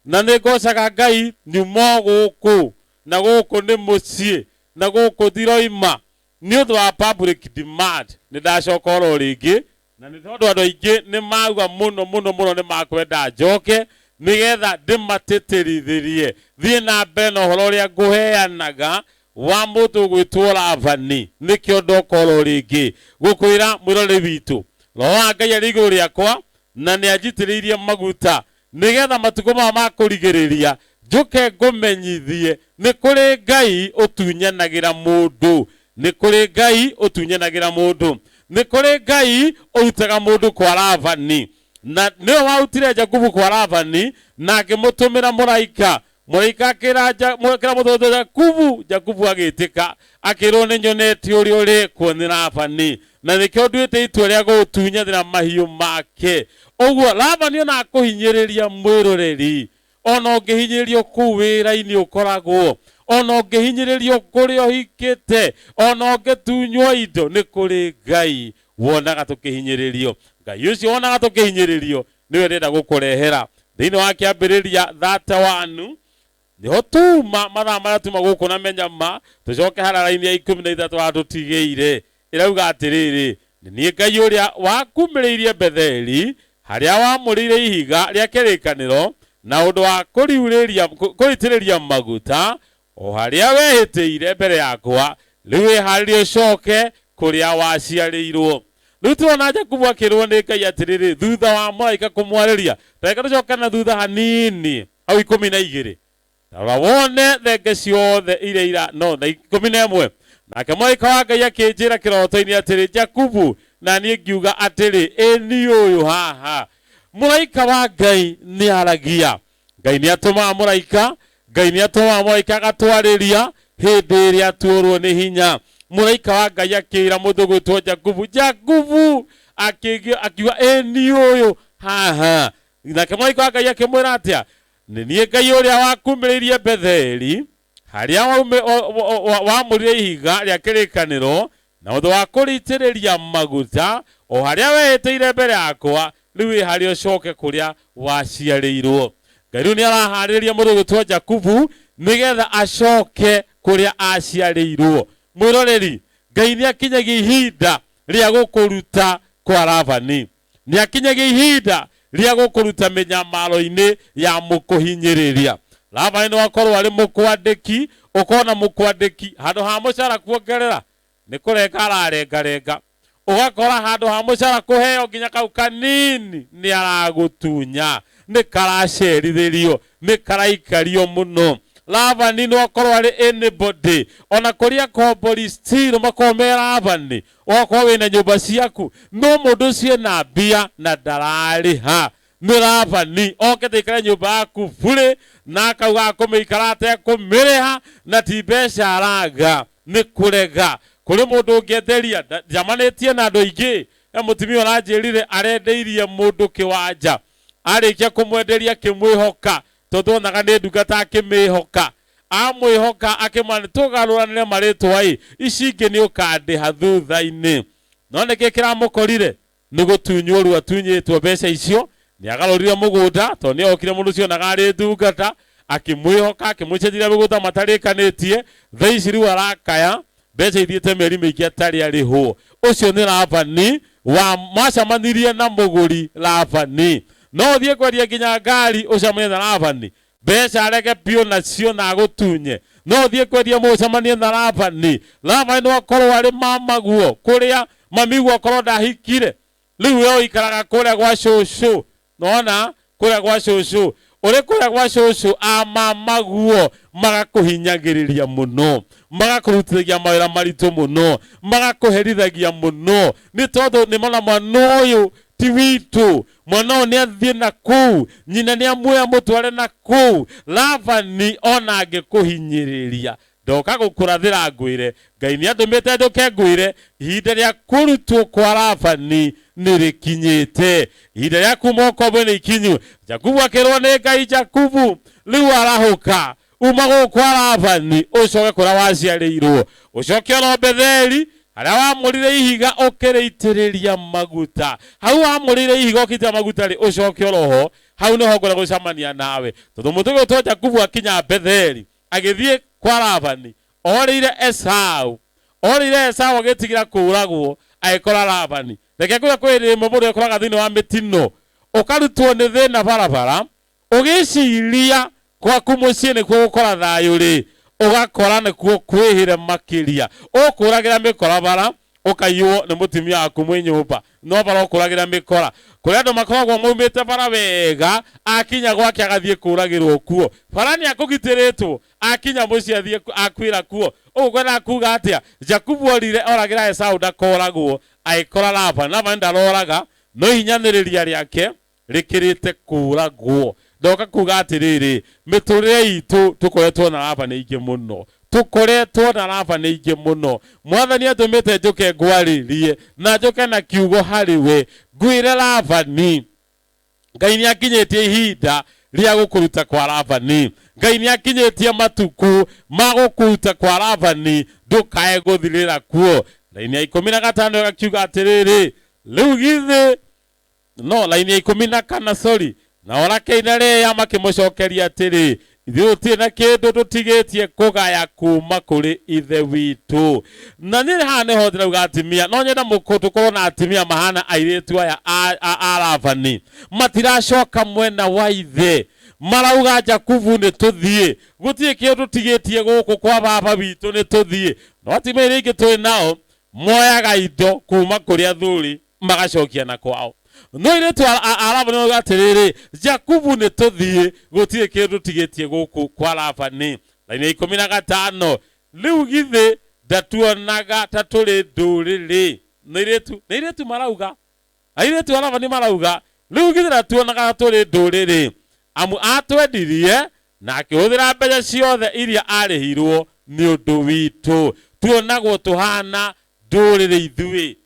Na nĩ ngocaga Ngai nyuma gũkũ, na gũkũ nĩ mũciĩ, na gũkũ ndiroima nĩ ũndũ wa public demand. Nĩ ndacoka oro rĩngĩ, na nĩ tondũ andũ aingĩ nĩ mauga mũno mũno mũno nĩ makwenda njoke nĩgetha ndĩmatĩtĩrithĩrie thiĩ na mbere na ũhoro ũrĩa ngũheanaga wa mũndũ ũgwĩtwo Labani. Nĩkĩo ndoka oro rĩngĩ gũkwĩra mwĩroreri witũ, roho wa Ngai arĩ igũrũ rĩakwa na nĩ anjitĩrĩirie maguta nĩgetha matukũ maya ma kũrigĩrĩria njũke ngũmenyithie nĩ kũrĩ Ngai ũtunyanagĩra mũndũ, nĩ kũrĩ Ngai ũtunyanagĩra mũndũ, nĩ kũrĩ Ngai ũrutaga mũndũ kwa Labani. Na nĩwe warutire Jakubu kwa Labani na akĩmũtũmĩra mũraika. Mũraika akĩra mũthũthũ Jakubu, Jakubu agĩtĩka akĩrwo nĩ nyonete ũrĩa ũrekwo nĩ Labani, na nĩkĩo nduĩte itua rĩa gũgũtunyanĩra mahiũ make. Ũguo Labani ona akũhinyĩrĩria mwĩroreri, ona ũngĩhinyĩrĩrio kũu wĩra-inĩ ũkoragwo, ona ũngĩhinyĩrĩrio kũrĩa ũhikĩte, ona ũngĩtunywo indo, nĩ kũrĩ Ngai wonaga tũkĩhinyĩrĩrio. Ngai ũcio wonaga tũkĩhinyĩrĩrio nĩwe ndĩrenda gũkũrehera thĩinĩ wa kĩambĩrĩria 31. Nĩho tuma mathaa marĩa tuma gũkũ na menyama, tũcoke harĩa raini ya 13 watũtigĩire. Ĩrauga atĩrĩrĩ, nĩ niĩ Ngai ũrĩa wakumĩrĩirie Betheli, harĩa wamũrĩire ihiga rĩa kĩrĩkanĩro na ũndũ wa kũritĩrĩria maguta, O harĩa wehĩtĩire mbere yakwa, rĩu wĩharĩrie ũcoke kũrĩa waciarĩirwo. Rĩu tũrona Jakubu akĩrwo nĩ Ngai atĩrĩrĩ, thutha wa mũraika kũmwarĩria, reke tũcoke na thutha hanini, hau 12. Rora wone thenge ciothe iria ira no na 11. Nake mũraika wa Ngai akĩnjĩra kĩroto-inĩ atĩrĩ, Jakubu, na niĩ ngiuga atĩrĩ, ĩ niĩ ũyũ haha. Mũraika wa Ngai nĩ aragia. Ngai nĩ atũmaga mũraika, Ngai nĩ atũmaga mũraika agatwarĩria hĩndĩ ĩrĩa atuorwo nĩ hinya. Mũraika wa Ngai akĩra mũndũ ũgwĩtwo Jakubu, Jakubu, akiuga ĩ niĩ ũyũ haha. Nake mũraika wa Ngai akĩmwĩra atĩa? Nĩ niĩ Ngai ũrĩa wakumĩrĩirie Betheli, harĩa wamũrire ihiga rĩa kĩrĩkanĩro, na ũndũ wa kũrĩitĩrĩria maguta, o harĩa wehĩtĩire mbere yakwa, rĩu wĩharĩrie ũcoke kũrĩa waciarĩirwo. Ngai rĩu nĩ araharĩrĩria mũndũ ũgwĩtwo Jakubu nĩgetha acoke kũrĩa aciarĩirwo. Mwĩroreri, Ngai nĩ akinyagia ihinda rĩa gũkũruta kwa Labani. Nĩ akinyagia ihinda rĩa gũkũruta mĩnyamaro-inĩ ya mũkũhinyĩrĩria. Labani no akorwo arĩ mũkwandĩki, ũkona mũkwandĩki handũ ha mũcara kuongerera nĩ kũrenga ararengarenga, ũgakora handũ ha mũcara kũheo nginya kau kanini nĩ aragũtunya, nĩ karacerithĩrio, nĩ karaikario mũno. Labani no akorwo arĩ anybody, ona kũrĩa akombori still makorwo me Labani, ũgakorwo wĩna nyũmba ciaku, no mũndũ ũcio ena mbia na ndararĩha. Nĩ Labani okĩte aikare nyũmba yaku bure, na akauga akũmĩikara atekũmĩrĩha, na ti mbeca araga, nĩ kũrega. Kũrĩ mũndũ ũngĩenderia, njamanĩtie na andũ aingĩ, na mũtumia ũranjĩrire arendeirie mũndũ kĩwanja, arĩkia kũmwenderia akĩmwĩhoka, tondũ onaga nĩ ndungata akĩmĩhoka, amwĩhoka akĩmwĩra nĩ tũgarũranĩre marĩtwa ĩ, ici ingĩ nĩ ũkandĩha thutha-inĩ. No nĩkĩ kĩramũkorire? Nĩ gũtunywo rĩu atunyĩtwo mbeca icio, nĩ agarũrire mũgũnda, tondũ nĩ okire mũndũ ũcio onaga arĩ ndungata, akĩmwĩhoka, akĩmũcenjeria mĩgũnda matarĩkanĩtie, thaa ici rĩu arakaya, mbeca ithiĩte mĩeri mĩingĩ atarĩ arĩhwo. Ũcio nĩ Labani wa macamanirie na mũgũri Labani. No ũthiĩ kwendia nginya ngari ũcemanie na Labani, mbeca arege biũ nacio na agũtunye. No ũthiĩ kwendia mũcemanie na Labani. Labani no akorwo arĩ mamaguo, kũrĩa mamiguo akorwo ndahikire. Rĩu we ũikaraga kũrĩa gwa cũcũ, nona kũrĩa gwa cũcũ, ũrĩ kũrĩa gwa cũcũ amamaguo magakũhinyagĩrĩria mũno, magakũrutithagia mawĩra maritũ mũno, magakũherithagia mũno, nĩ tondũ nĩ mona mwana ũyũ ti witũ, mwana ũyũ nĩ athiĩ na kũu, nyina nĩ amuoya mũtware na kũu. Labani ona angĩkũhinyĩrĩria, ndoka gũkũrathĩra ngwĩre, Ngai nĩ andũmĩte njũke ngwĩre, ihinda rĩa kũrutwo kwa Labani nĩ rĩkinyĩte, ihinda rĩa kuma ũkombo nĩ ikinyu. Jakubu akĩrwo nĩ Ngai, Jakubu rĩu arahũka, uma gũkũ kwa Labani ũcoke kũrĩa waciarĩirwo, ũcoke oro Betheli harĩa wamũrire ihiga ũkĩrĩitĩrĩria maguta. Hau wamũrire ihiga ũkĩitĩrĩria maguta rĩ, ũcoke oro ho, hau nĩho ngwenda gũcemania nawe. Tondũ mũndũ ũgwĩtwo Jakubu akinya Betheli agĩthiĩ kwa Labani, orĩire Esau, orĩire Esau agĩtigĩra kũũragwo, agĩkora Labani. Reke ngwĩre kwĩ hĩndĩ ĩmwe mũndũ ekoraga thĩinĩ wa mĩtino, ũkarutwo nĩ thĩna barabara, ũgĩciria gwaku mũciĩ nĩkuo gũkora thayũ rĩ, ũgakora nĩkuo kwĩhĩre makĩria. Ũkũragĩra mĩkora bara, ũkaiywo nĩ mũtumia waku mwĩ nyũmba, no bara ũkũragĩra mĩkora. Kũrĩ andũ makoragwo maumĩte bara wega, akinya gwake agathiĩ kũragĩrwo kuo. Bara nĩ akũgitĩrĩtwo, akinya mũciĩ athiĩ akuĩra kuo. Ũguo ngwendaga kuga atĩa? Jakubu orire oragĩra Esau ndakoragwo, agĩkora Labani. Labani ndaroraga, no ihinyanĩrĩria rĩake rĩkĩrĩte kũragwo. Ndoka kuga atĩrĩrĩ, mĩtũrĩre itũ tũkoretwo na Labani aingĩ mũno, tũkoretwo na Labani aingĩ mũno. Mwathani atũmĩte njũke ngwarĩrie na njũke na kiugo harĩ we, ngwĩre Labani, Ngai nĩ akinyĩtie ihinda rĩa gũkũruta kwa Labani. Ngai nĩ akinyĩtie matukũ ma gũkũruta kwa Labani, ndũkae gũthirĩra kuo. Laini ya 15 ĩgakiuga atĩrĩrĩ, rĩu githĩ no laini ya 14, sorry, nao Rakeli na Lea makĩmũcokeria atĩrĩ, ithuĩ tũtirĩ na kĩndũ tũtigĩtie kũgaya kuma kũrĩ ithe witũ. Na niĩ haha nĩho ndĩrauga atumia, no nyenda tũkorwo na atumia mahana airĩtu aya a Labani, matiracoka mwena wa ithe, Marauga Jakubu nĩ tũthiĩ, gũtirĩ kĩndũ tũtigĩtie gũkũ kwa baba witũ, nĩ tũthiĩ. No atumia arĩa aingĩ twĩ nao moyaga indo kuma kũrĩ athuri magacokia na kwao. No airĩtu a Labani marauga atĩrĩrĩ, Jakubu nĩ tũthiĩ, gũtirĩ kĩndũ tũtigĩtie gũkũ kwa Labani. Raini ya 15, rĩu githĩ ndatuonaga ta tũrĩ ndũrĩrĩ? Nĩ airĩtu marauga, airĩtu a Labani marauga, rĩu githĩ ndatuonaga ta tũrĩ ndũrĩrĩ? Amu atwendirie na akĩhũthĩra mbeca ciothe iria arĩhirwo nĩ ũndũ witũ. Tuonagwo tũhana ndũrĩrĩ ithuĩ,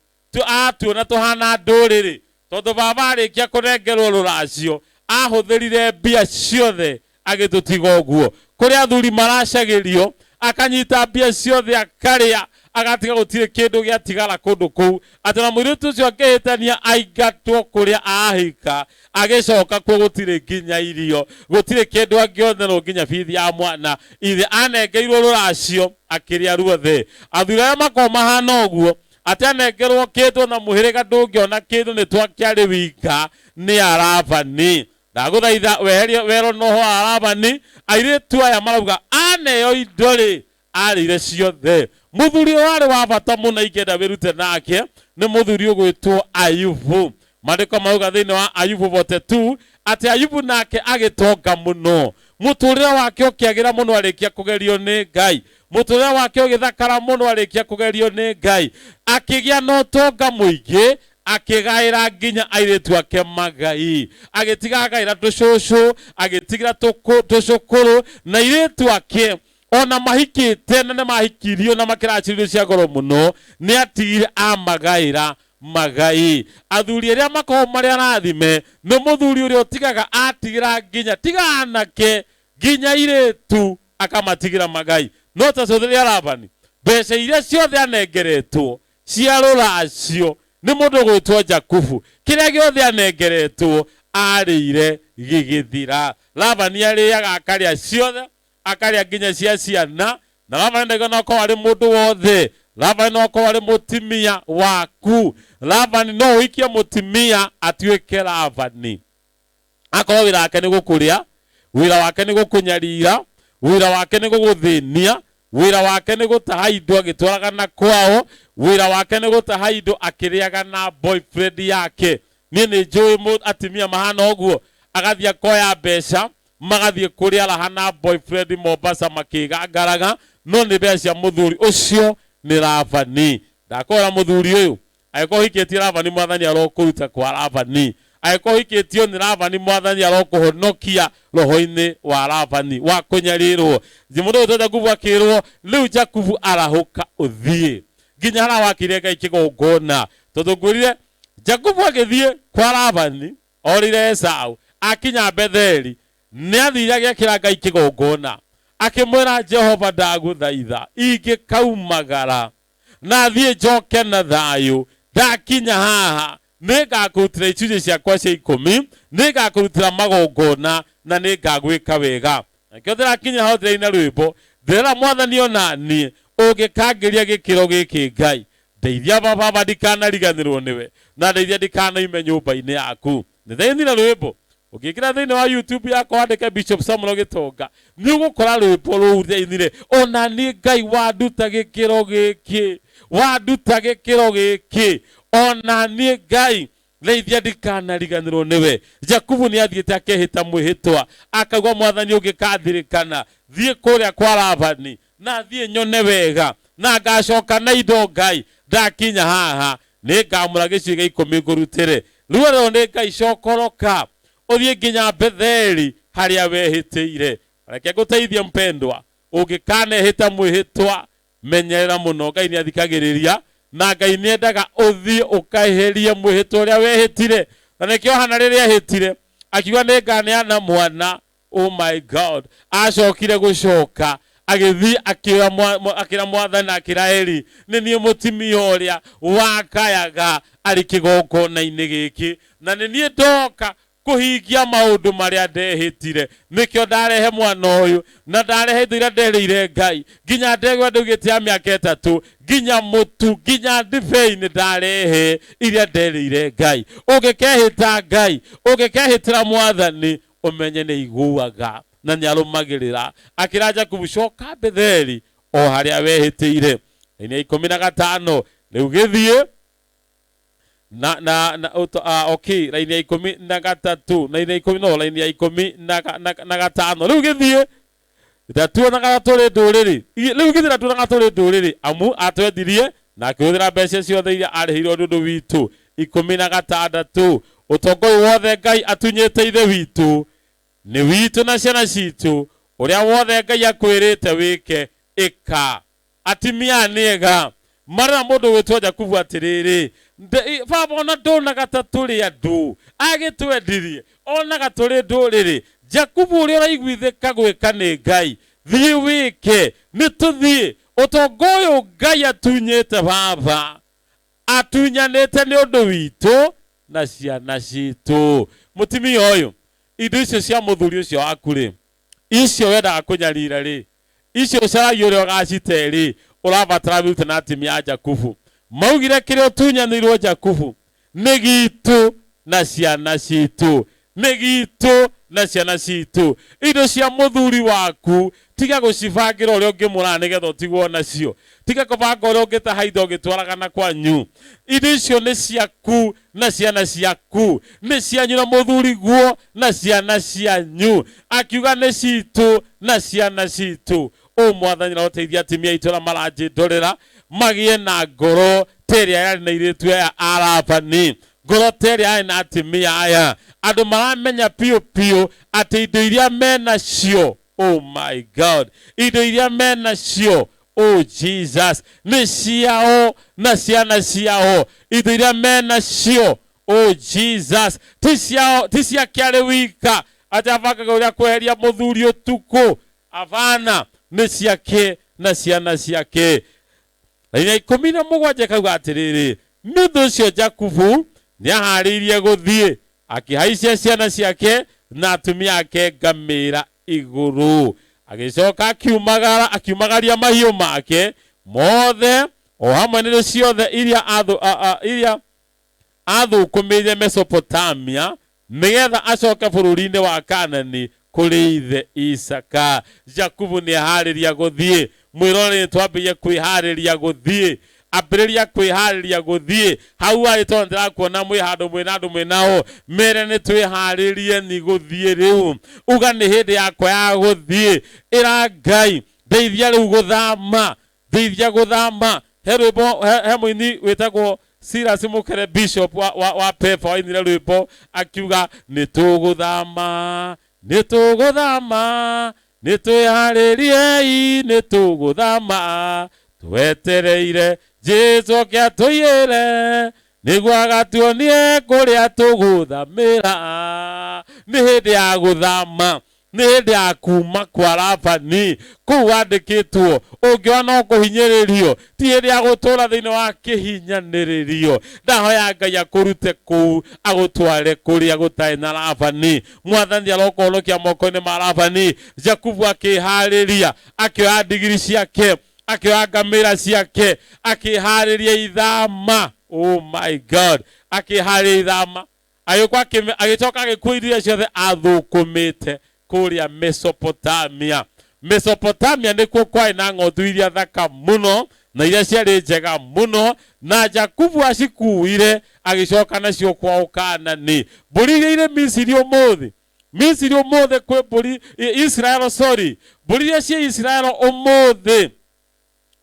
atuona tũhana ndũrĩrĩ, tondũ baba arĩkia kũnengerwo rũracio ahũthĩrire mbia ciothe agĩtũtiga ũguo. Kũrĩ athuri maracagĩrio, akanyita mbia ciothe akarĩa, agatiga gũtirĩ kĩndũ gĩatigara kũndũ kũu. Atĩ na mũirĩtu ũcio akĩhĩtania aingatwo kũrĩa ahika, agĩcoka kuo gũtirĩ nginya irio, gũtirĩ kĩndũ angĩonerwo nginya bithi ya mwana. Ithe anengeirwo rũracio akĩrĩa ruothe. Athuri arĩa makoragwo mahana ũguo, atĩ anengerwo kĩndũ na mũhĩrĩga ndũngĩona kĩndũ, nĩ twakĩarĩ wika nĩ Arabani. Ndagũthaitha weherie werwo na ũhoro wa Arabani. Airĩtu aya marauga aneo indo rĩ, arĩire ciothe. Mũthuri ũyũ warĩ wa bata mũno ingĩenda wĩrute nake nĩ mũthuri ũgwĩtwo Ayubu. Maandĩko marauga thĩinĩ wa Ayubu 42 atĩ Ayubu nake agĩtonga mũno, mũtũrĩre wake ũkĩagĩra mũno arĩkia kũgerio nĩ Ngai, mũtũrĩre wake ũgĩthakara mũno arĩkia kũgerio nĩ Ngai, akĩgĩa na ũtonga mũingĩ, akĩgaĩra nginya airĩtu ake magai, agĩtiga agaĩra tũcũcũ, agĩtigira tũcũkũrũ na airĩtu ake ona mahikĩte na nĩ mahikirio na makĩracĩrĩrio cia goro mũno, nĩ atigire amagaĩra magai. Athuri arĩa makoragwo marĩ arathime nĩ mũthuri ũrĩa ũtigaga atigĩra nginya tiga anake nginya airĩtu akamatigĩra magai. No ta cũthĩrĩria Labani, mbeca iria ciothe anengeretwo cia rũracio nĩ mũndũ ũgwĩtwo Jakubu, kĩrĩa gĩothe anengeretwo arĩire gĩgĩthira. Labani arĩaga akarĩa ciothe, akarĩa nginya cia ciana. Na Labani ndaigana akorwo arĩ mũndũ wothe, Labani no akorwo arĩ mũtumia waku. Labani no ũhikie mũtumia atuĩke Labani, akorwo wĩra wake nĩ gũkũrĩa, wĩra wake nĩ gũkũnyarira, wĩra wake nĩ gũgũthĩnia, wĩra wake nĩ gũtaha indo agĩtwaraga na kwao, wĩra wake nĩ gũtaha indo akĩrĩaga na boyfriend yake. Niĩ nĩ njũĩ atumia mahana ũguo, agathiĩ akoya mbeca magathiĩ kũrĩa raha na boyfriend Mombasa makĩgangaraga, no nĩ mbeca cia mũthuri ũcio nĩ Labani. Ndakora mũthuri ũyũ angĩkorwo ũhikĩtie Labani, mwathani arokũruta kwa Labani. Angĩkorwo ũhikĩtio nĩ Labani, mwathani arokũhonokia roho-inĩ wa Labani wa kũnyarirwo. Mũndũ ũyũ Jakubu akĩrwo, rĩu Jakubu arahũka ũthiĩ nginya harĩa wakire Ngai kĩgongona. Tondũ ngwĩrire Jakubu agĩthiĩ kwa Labani orire Esau, akinya Betheli nĩ athire agĩakĩra Ngai kĩgongona, akĩmwĩra Jehova ndagũthaitha ingĩkaumagara na thiĩ njoke na thayũ, ndakinya haha nĩngakũrutĩra icunjĩ ciakwa cia 10, nĩngakũrutĩra magongona na nĩngagwĩka wega. Nakĩo ndĩrakinya hau ndĩraina rwĩmbo, ndĩrera mwathani ona niĩ ũngĩkangĩria gĩkĩro gĩkĩ Ngai, ndeithia baba ndikanariganĩrwo nĩwe, na ndeithia ndikanaime nyũmba-inĩ yaku. Nĩndĩrainire rwĩmbo, ũngĩingĩra thĩinĩ wa YouTube yakwa wandĩke Bishop Samuel Gĩtonga, nĩ ũgũkora rwĩmbo rũu ndĩrainire, ona niĩ Ngai wanduta gĩkĩro gĩkĩ, wanduta gĩkĩro gĩkĩ, ona niĩ Ngai ndeithia ndikanariganĩrwo nĩwe. Jakubu nĩ athiĩte akehĩta mwĩhĩtwa, akauga mwathani ũngĩkandirikana thiĩ kũrĩa kwa Labani na thiĩ nyone wega na ngacoka na indo Ngai, ndakinya haha nĩngamũra gĩcunjĩ gĩa 10 ngũrutĩre. Rĩu rĩo nĩ Ngai cokoroka ũthiĩ nginya Betheli harĩa wehĩtĩire. Reke ngũteithie mpendwa, ũngĩkanehĩta mwĩhĩtwa menyerera mũno, Ngai nĩ athikagĩrĩria na Ngai nĩ endaga ũthiĩ ũkaeherie mwĩhĩtwa ũrĩa wehĩtire. Na nĩkĩo Hana rĩrĩa ehĩtire akiuga nĩnganeana mwana, oh my God, acokire gũcoka agĩthiĩ akĩra mwathani akĩra Eli, nĩ niĩ mũtumia ũrĩa wakayaga arĩ kĩgongona-inĩ gĩkĩ, na nĩ niĩ ndoka kũhingia maũndũ marĩa ndehĩtire, nĩkĩo ndarehe mwana ũyũ na ndarehe indo iria nderĩire Ngai, nginya ndegwa ndaugĩte ya mĩaka 3, nginya mũtu, nginya ndibei nĩ ndarehe iria nderĩire Ngai. Ũngĩkehĩta Ngai, ũngĩkehĩtĩra mwathani, Ũmenye nĩ aiguaga na nĩ arũmagĩrĩra. Akĩra Jakubu, coka Betheli o harĩa wehĩtĩire. Raini ya 15 rĩu gĩthiĩ na na na uto, okay, raini ya 13, raini ya ikũmi, no raini ya ikũmi na, na, na gatano rĩu gĩthiĩ ndatuonaga tũrĩ ndũrĩrĩ. Rĩu githĩ ndatuonaga tũrĩ ndũrĩrĩ, amu atwendirie na akĩhũthĩra mbeca ciothe iria arĩhĩirwo nĩ ũndũ witũ. 16, ũtonga ũyũ wothe Ngai atunyĩte ithe witũ nĩ witũ na ciana citũ. Ũrĩa wothe Ngai akwĩrĩte wĩke, ĩka. Atimia nĩ ega marera mũndũ gwĩtwo Jakubu atĩrĩrĩ, baba ona ndonaga ta tũrĩ andũ, agĩtwendirie onaga tũrĩ ndũrĩrĩ. Jakubu, ũrĩa ũraiguithĩka gwĩka nĩ Ngai, thiĩ wĩke. Nĩ tũthiĩ. Ũtonga ũyũ Ngai atunyĩte baba atunyanĩte nĩ ũndũ witũ na ciana citũ. Mũtumia ũyũ, indo icio cia mũthuri ũcio waku rĩ, icio wendaga kũnyarira rĩ, icio ũcaragia ũrĩa ũgacite rĩ, ũrabatara wĩrute na atimia a Jakubu. Maugire kĩrĩa ũtunyanĩirwo Jakubu nĩ gitũ na ciana citũ, nĩ gitũ na ciana citũ. Indo cia mũthuri waku tiga gũcibangĩra ũrĩa ũngĩmũraga nĩgetha ũtigwo nacio, tiga kũbanga ũrĩa ũngĩtaha indo ũgĩtwaraga na kwanyu. Indo icio nĩ ciaku na ciana ciaku, nĩ cianyu na mũthuri guo na ciana cianyu. Akiuga nĩ citũ na ciana citũ. Ũ Mwathani aroteithia atimia aitũ arĩa maranjĩndorera magĩe na ngoro ta ĩrĩa yarĩ na airĩtu aya a Labani, ngoro ta ĩrĩa yarĩ na atimia aya, andũ maramenya piũ piũ atĩ indo iria menacio, oh my God, indo iria menacio, oh Jesus, nĩ ciao na ciana ciao. Indo iria menacio, oh Jesus, ti ciao, ti ciake arĩ wika, atĩ abangaga ũrĩa kweheria mũthuri ũtukũ. Abana, nĩ ciake na ciana ciake. Raini ya 17 kauga atĩrĩrĩ, nĩ ũndũ ũcio Jakubu nĩaharĩirie gũthiĩ, akĩhaicia ciana ciake na atumia ake ngamĩra igũrũ, agĩcoka akiumagara, akiumagaria mahiũ make mothe o hamwe na indo ciothe iria iria athũkũmĩire Mesopotamia, nĩgetha acoke bũrũri-inĩ wa Kanani kũrĩ ithe Isaka. Jakubu nĩaharĩria gũthiĩ. Mwĩroreri, nĩtwambĩrĩrie kwĩharĩria gũthiĩ. Ambĩrĩria kwĩharĩria gũthiĩ hau arĩ, tondũ ndĩrakuona mwĩ handũ mwĩna andũ mwĩnao, mere nĩ twĩharĩrie ni gũthiĩ rĩu. Uga nĩ hĩndĩ yakwa ya gũthiĩ. Ĩra Ngai, ndeithia rĩu gũthama, ndeithia gũthama. He rwĩmbo, he mũini wĩtagwo Silas Mukere, bishop wa Pepa, wainire rwĩmbo akiuga nĩ tũgũthama, nĩ tũgũthama, nĩ twĩharĩriei, nĩ tũgũthama, twetereire Jesu oke atũiyĩre nĩguo agatuonie kũrĩa tũgũthamĩra. Nĩ hĩndĩ ya gũthama, nĩ hĩndĩ ya kuma kwa Labani kũu wandĩkĩtwo ũngĩona no kũhinyĩrĩrio, ti hĩndĩ ya gũtũra thĩinĩ wa kĩhinyanĩrĩrio. Ndahoya Ngai akũrute kũu agũtware kũrĩa gũtarĩ na Labani. Mwathani arokũhonokia moko-inĩ ma Labani. Jakubu akĩharĩria, akĩoya ndigiri ciake, akĩoya ngamĩra ciake, akĩharĩria ithama. Oh my God, akĩharĩria ithama, agĩũka agĩcoka agĩkua indo iria ciothe athũkũmĩte kũrĩa Mesopotamia. Mesopotamia nĩkuo kwarĩ na ng'ondu iria thaka mũno na iria ciarĩ njega mũno, na Jakubu acikuire agĩcoka nacio kwao Kanani. Mbũri iria irĩ Misiri ũmũthĩ, Misiri ũmũthĩ kwĩ mbũri Israel, sorry, mbũri iria ciĩ Israel ũmũthĩ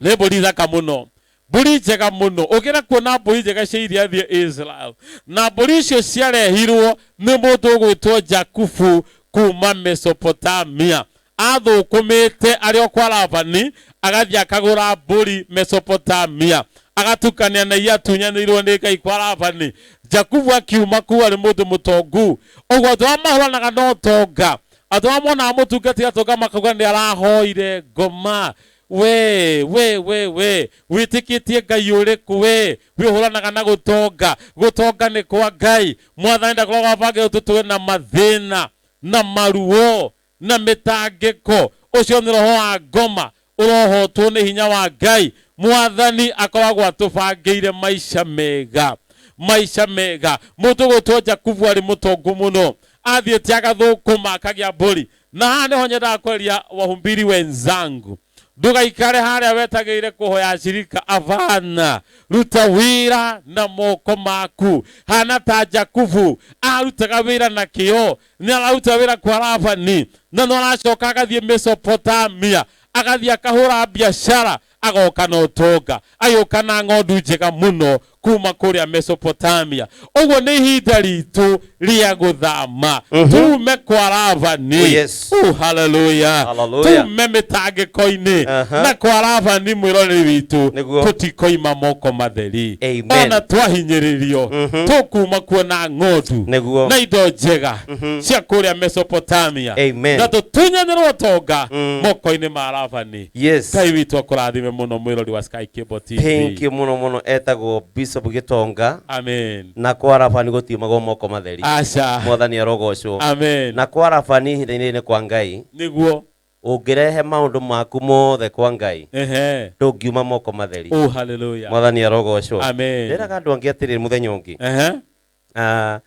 nĩ mbũri thaka mũno, mbũri njega mũno. Ũngĩenda kuona mbũri njega cia iria, thiĩ Israel. Na mbũri icio ciarehirwo nĩ mũndũ ũgwĩtwo Jakubu kuma Mesopotamia. Athũkũmĩte arĩ o kwa Labani, agathiĩ akagũra mbũri Mesopotamia, agatukania na iria atunyanĩirwo nĩ Ngai kwa Labani. Jakubu akiuma kũu arĩ mũndũ mũtongu. Ũguo andũ arĩa mahũranaga na ũtonga, andũ arĩa monaga mũtungati atonga makauga nĩ arahoire ngoma, we we we we wĩtĩkĩtie Ngai ũrĩkũ? We wĩhũranaga na gũtonga. Gũtonga nĩ kwa Ngai. Mwathani ndakoragwo abangĩte tũtũre na mathĩna na maruo na mĩtangĩko. Ũcio nĩ roho wa ngoma ũrohotwo nĩ hinya wa Ngai. Mwathani akoragwo atũbangĩire maica mega, maica mega. Mũndũ gwĩtwo Jakubu arĩ mũtongu mũno. Athiĩte agathũkũma akagĩa mbũri. Na haha nĩho nyendaga kwaria wahumbiri wenzangu. Ndũgaikare harĩa wetagĩire kũhoya shirika avana. Ruta wĩra na moko maku. Hana ta Jakubu arutaga wĩra na kĩo. Nĩ araruta wĩra kwa Labani na no aracoka agathiĩ Mesopotamia, agathiĩ akahũra biacara, agoka na ũtonga, agĩũka na ng'ondu njega mũno kuma kũrĩa Mesopotamia. Ũguo nĩ ihinda ritũ rĩa gũthama tume kwa Labani. Oh, yes. Oh, hallelujah. Hallelujah. Tume mĩtangĩko-inĩ na kwa Labani mwĩroreri witũ tũtikoima moko matheri. Amen. Ona twahinyĩrĩrio tũkuma kuo na ng'ondu na indo njega cia kũrĩa Mesopotamia. Amen. Na tũtunyanĩrwo ũtonga moko-inĩ ma Labani. Yes. Ngai witũ akũrathime mũno mwĩrori wa Sky Cable TV. Thank you muno muno etagwo Bishop Gitonga. Amen. Na kwa Labani gũtiumagwo moko matheri. Aca. Mwathani arogocwo. Amen. Na kwa Labani ihinda-inĩ rĩrĩ kwa Ngai. Nĩguo. Ũngĩrehe maũndũ maku mothe kwa Ngai. Ehe. Ndũngiuma moko matheri. Oh, hallelujah. Mwathani arogocwo. Amen. Ndĩraga andũ angĩ atĩrĩrĩ mũthenya ũngĩ. Ehe.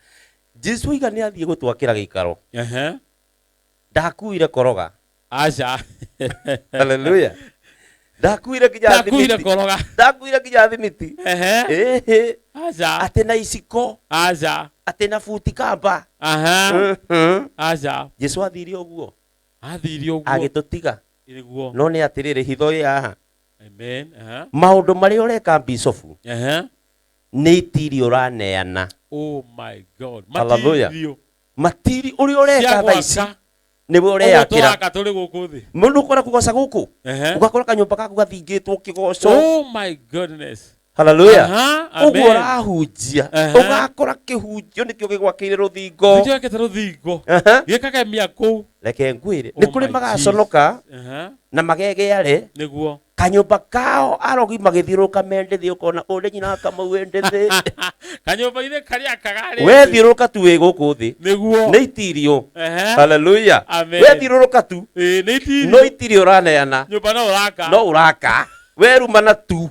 Jesu oiga nĩ athiĩ gũtwakĩra gĩikaro. Ehe. Ndakuire koroga. Aca. Hallelujah. Ndakuire nginya Ndakuire thimiti. koroga. Ndakuire nginya thimiti. Ehe. Ehe. Aca. Atĩ na iciko. Aca. Atĩ na buti kamba. Aha. Aca. Jesu athire ũguo. Athire ũguo. Agĩtũtiga. Nĩguo. No nĩ atĩrĩrĩ hitho ĩ haha. Amen. Aha. Maũndũ marĩa ũreka bicobu Ehe. nĩ itiri ũraneana. Oh my God. Hallelujah. Matirio. Matiri ũrĩa ũreka Cia thaa ici gwaka. nĩwe Ũguo ũreyakĩra. tũraka tũrĩ gũkũ thĩ. Mũndũ ũkora kũgoca gũkũ. Ehe. Ũgakora kanyũmba gaku gathingĩtwo kĩgoco. Oh my goodness. Hallelujah. Aha, Ũguo amen. ũrahunjia Aha. ũgakora kĩhunjio nĩkĩo gĩgwakĩire rũthingo. Nĩkĩo gĩakĩte rũthingo. Aha. Gĩkagemia kũu. Reke ngwĩre Oh nĩ kũrĩ my magaconoka Jesus. Aha. na magegeare Nĩguo. kanyũmba kao arogi magĩthiũrũrũka me ndĩthĩ ũkona ũyũ nĩ nyina wa Kamau wĩ ndĩthĩ. Kanyũmba-inĩ karĩa kagarĩ. Wethiũrũrũka tu wĩ gũkũ thĩ. Nĩguo. Nĩ itirio. Ehe. Hallelujah. Amen. Wethiũrũrũka tu. Ĩĩ nĩ itirio. No itirio ũraneana. Nyũmba no ũraka. No ũraka. Werumana tu.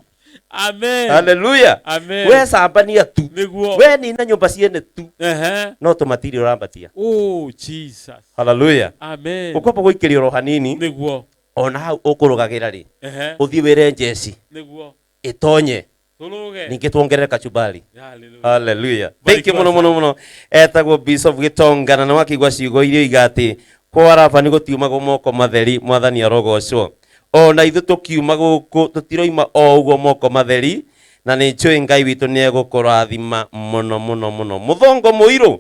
Amen. Hallelujah. Amen. Wecambania tu. Nĩguo. Wenina nyũmba ciene tu. Ehe. No tũmatirio ũrambatia. Oh Jesus. Hallelujah. Amen. Ũkwamba gũikĩrio oro hanini. Nĩguo. Ona hau ũkũrũgagĩra rĩ. Ehe. Ũthiĩ wĩre njeci Nĩguo. ĩtonye. Tũrũge. Ningĩ tuongerere kachumbari. Hallelujah. Hallelujah. Thank you Barikiwa muno muno muno. Etagwo Bishop Gitonga na nĩwakĩigua ciugo iria iga atĩ kwa Labani gũtiumagwo moko matheri mwathani arogocwo. Ona ithuĩ tũkiuma gũkũ tũtiroima o ũguo moko matheri na nĩ njũĩ Ngai witũ nĩ egũkũrathima mũno mũno mũno. Mũthongo mũirũ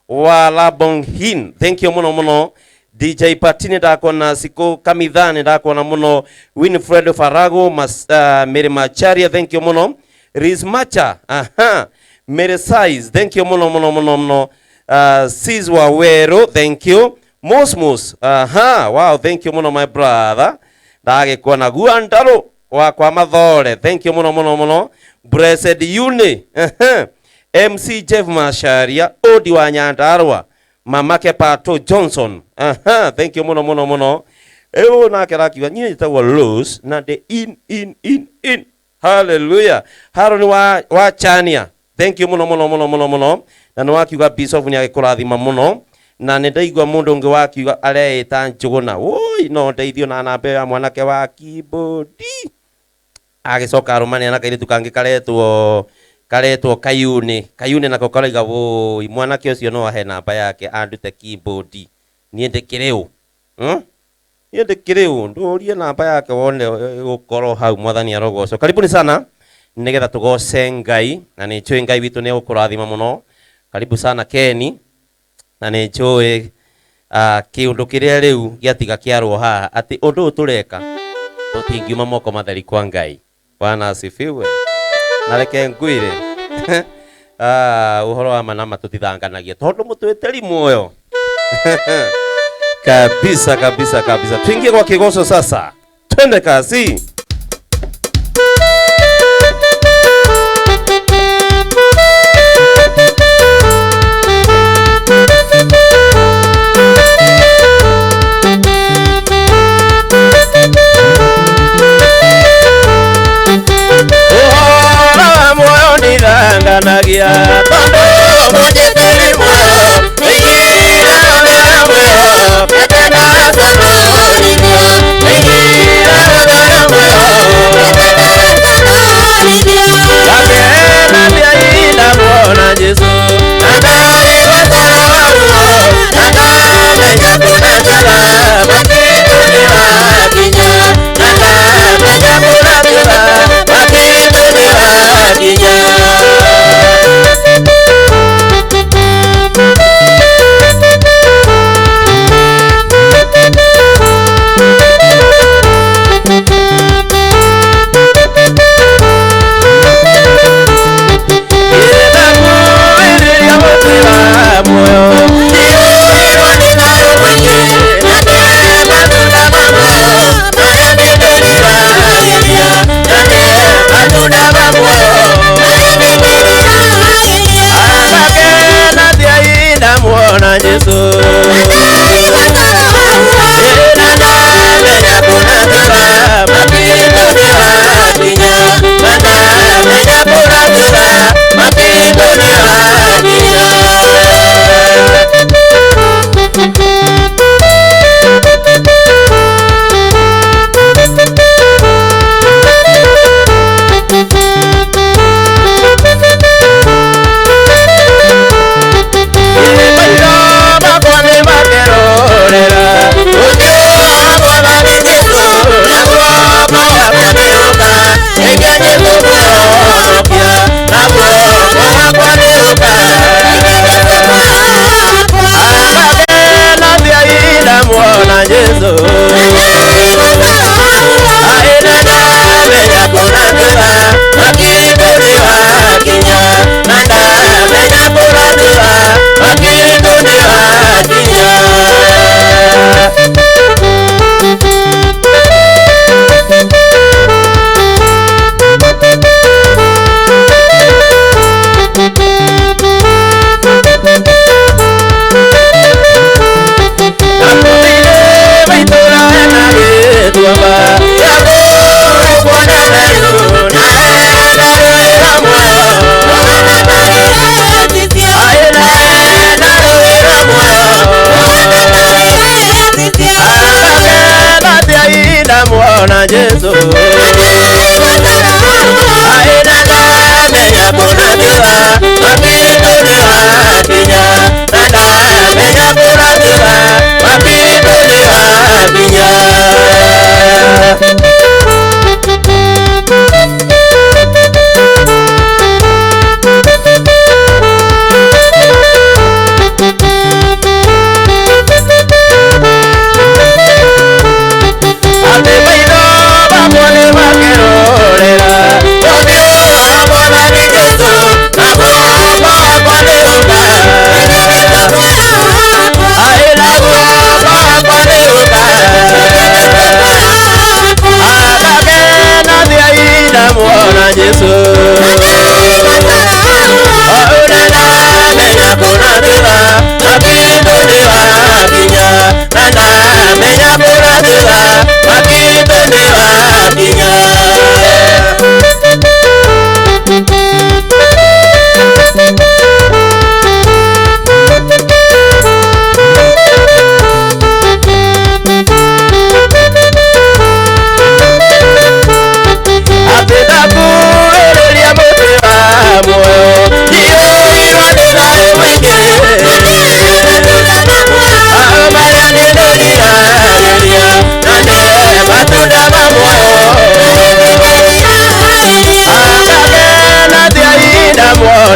wa Labong Hin. Thank you muno muno. DJ Patini ndakuona, Siko Kamithani ndakuona muno, Winfred Farago Mary Macharia thank you muno, Riz Macha, aha, Mary Size thank you muno muno muno muno, Sis Wawero thank you, Mosmos, aha, wow thank you muno my brother, ndagikuona Guandaro wa kwa Mathore thank you muno muno muno, Blessed Uni, aha, MC Jeff Macharia, Odi wa Nyandarua, Mamake Pato Johnson. Aha, thank you muno muno muno. Eyo nake rakiuga niĩ njĩtagwo Rose na ndĩ in in in in. Hallelujah. Haroni wa Chania. Thank you muno muno muno muno muno. Na nĩ wakiuga Bishop nĩ agĩkũrathima mũno. Na nĩ ndaigua mũndũ ũngĩ wakiuga areĩta Njũgũna. Woi, no ndeithio na namba ya mwanake wa keyboard. Agĩcoka arũmania na kairĩtu kangĩ karetwo Kayuni. Kayuni nako karauga woi mwanake ũcio no ahe namba yake andute keyboard. Niĩ ndĩkĩrĩ ũ? Niĩ ndĩkĩrĩ ũ? Ndũrie namba yake wone gũkorwo hau mwathani arogocwo. Karibuni sana nĩgetha tũgoce Ngai na nĩ njũĩ Ngai witũ nĩ egũkũrathima mũno. Karibu sana Keni na nĩ njũĩ kĩũndũ kĩrĩa rĩu gĩatiga kĩarwo haha atĩ ũndũ ũyũ tũreka tũtingiuma moko matheri kwa Ngai. Bwana asifiwe. Na reke ngwĩre ũhoro wa ma na ma tũtithanganagia tondũ mũtwĩtĩri muoyo kabisa kabisa kabisa. Tuingie kwa kigoso sasa, twende kasi. Ndithanganagia tondũ mũnjĩtĩri muoyo nĩigĩra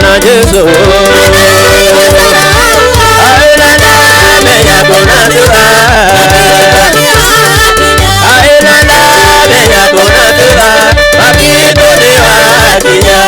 na Jesu Aina menya kuna thutha Aina menya kuna thutha Makitu ni wakinya.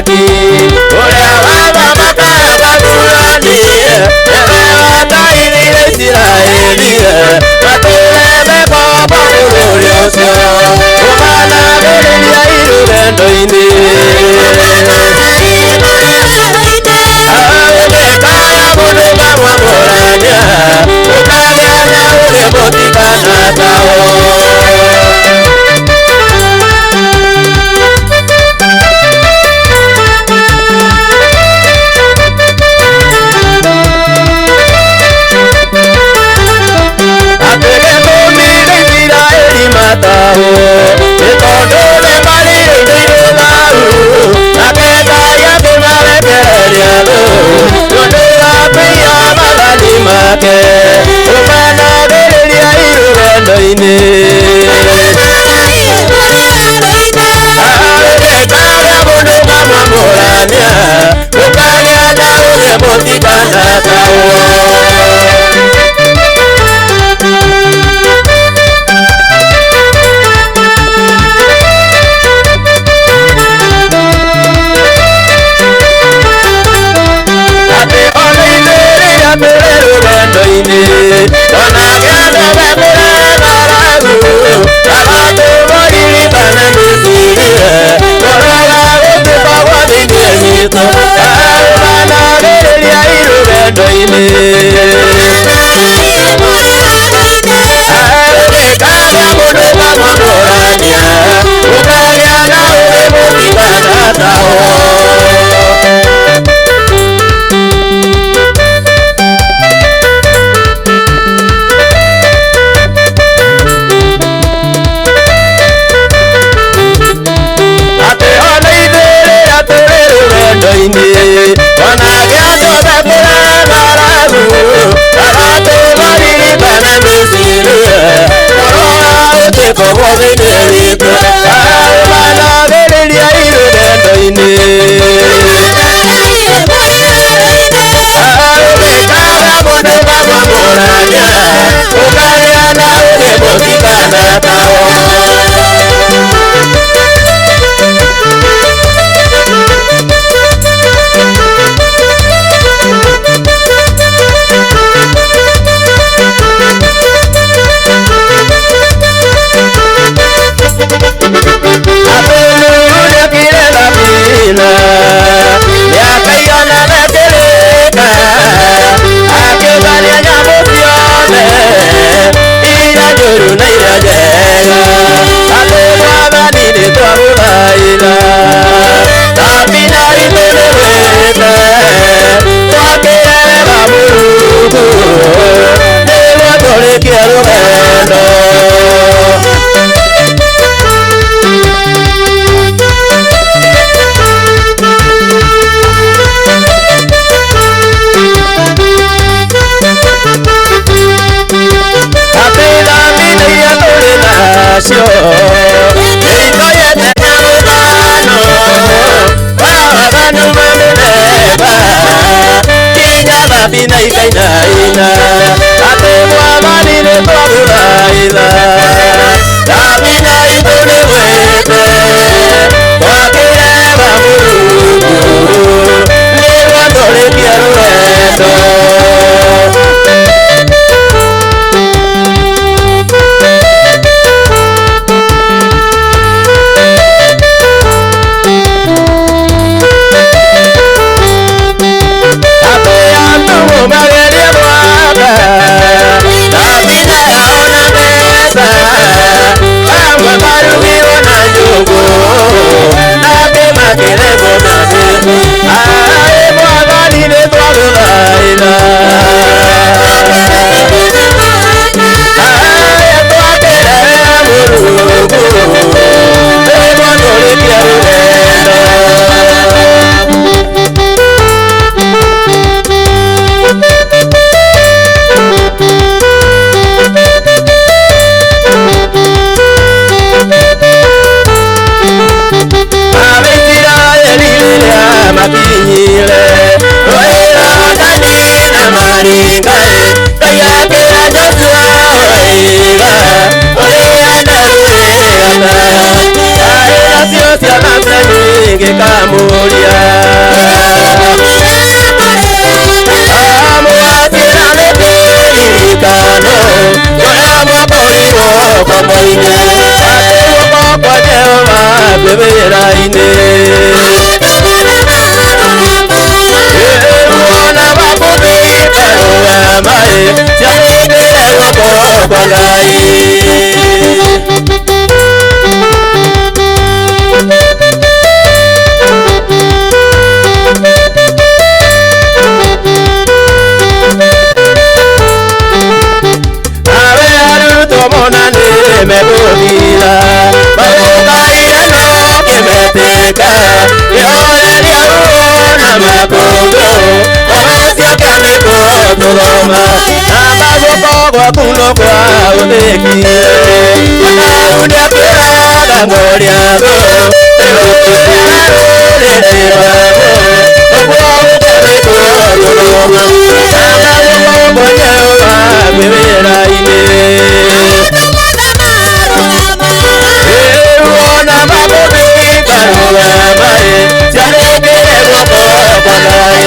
Ũrĩa wathamakaga Babuloni nĩwe wataithirie Isiraeli matũũre mekombo bũrũri ũcio ũmanagĩrĩria irũgendo-inĩ. Ũngĩkaga mũndũ ũkamwamũrania ũkagĩa na ũũgĩ mũtikanatawo. Ũmanagĩrĩria irũgendo-inĩ. Ũngĩkaga mũndũ ũkamwamũrania ũkagĩa na ũũgĩ mũtikanatawo. Ũmanagĩrĩria irũgendo-inĩ. Ũngĩkaga mũndũ ũkamwamũrania ũkagĩa na ũũgĩ mũtikanatawo. Ũmanagĩrĩria irũgendo-inĩ. Ũngĩkaga mũndũ ũkamwamũrania ũkagĩa na ũũgĩ mũtikanatawo. Akĩũngania nyamũ ciothe iria njũru na iria njega atĩ Mwathani nĩtwagũthaitha thabina itũ nĩwĩte twakĩrega Mũrungu nĩguo tũrĩkie rũgendo. Nacio itoyete nyamũtano wa waganu mamĩthemba kinya thabina ikainaina atĩ Mwathani nĩtwagũthaitha thabina itũ nĩwĩte twakĩrega Mũrungu nĩguo tũrĩkie rũgendo. Thabina yao na meza amwe marugirwo na njũgũ nake makĩregwo na thĩ. Aĩ Mwathani nĩtwagũthaitha aĩ twakĩrega Mũrungu Gĩkamũria amwatĩra nĩ kĩririkano kũrĩa mwakorirwo ngombo-inĩ atĩ guoko kwa Jehova kwĩ wĩra-inĩ ruona makũthĩkarũgamaĩ cianĩkĩre guoko kwa Ngai. Awe arutwo mona nĩ megũthira magũkaire no kĩmetĩka kĩhoreria ruo na makũngũ ngoro ciake nĩkũtũthoma amba guoko gwaku no kwa ũthĩkire Daudi akĩraga Goliathũ rĩũkĩra rũrĩrĩ rwao ũguo ũkĩrĩkũtũthoma amba guoko kwa Jehova kwĩ wĩra-inĩ ruona makũthĩkarũgamaĩ cianĩkĩre guoko kwa Ngai.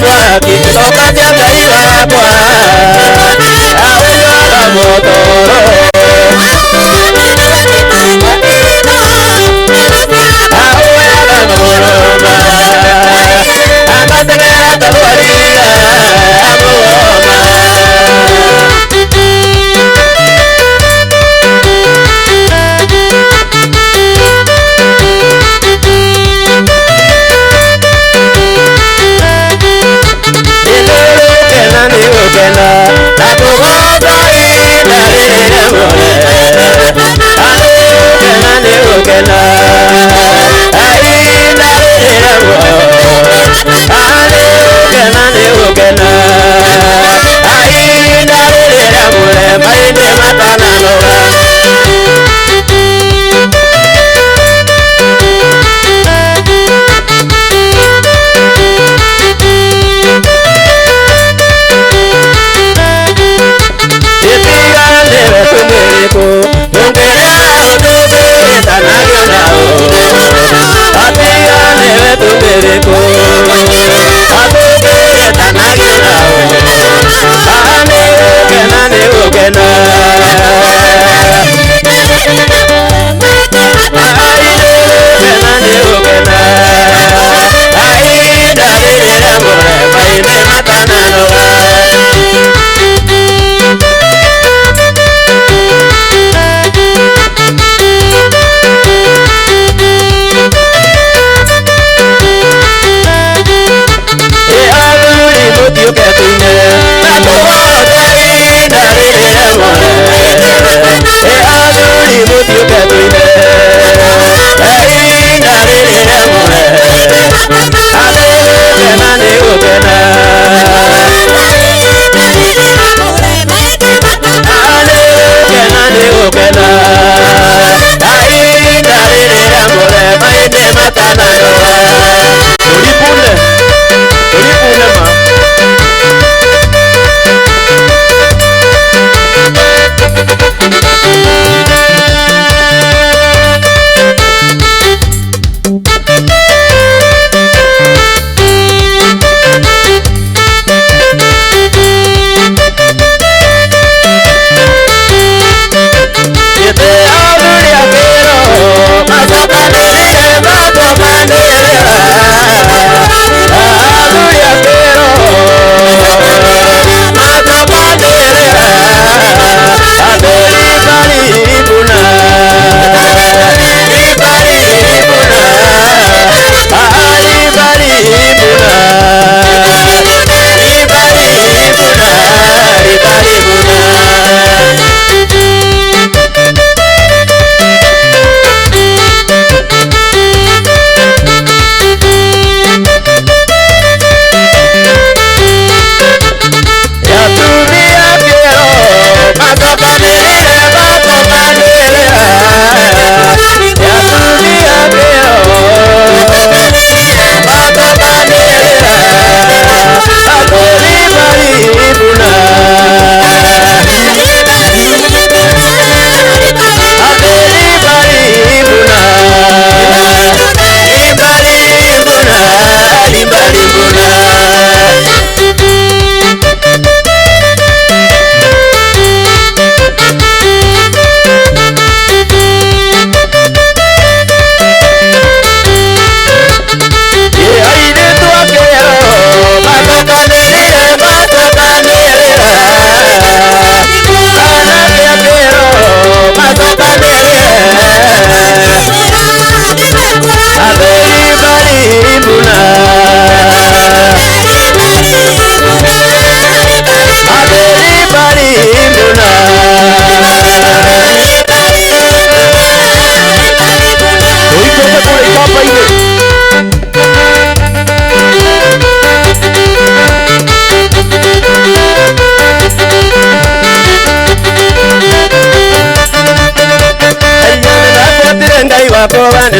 Mwaki, coka cia Ngai wakwa.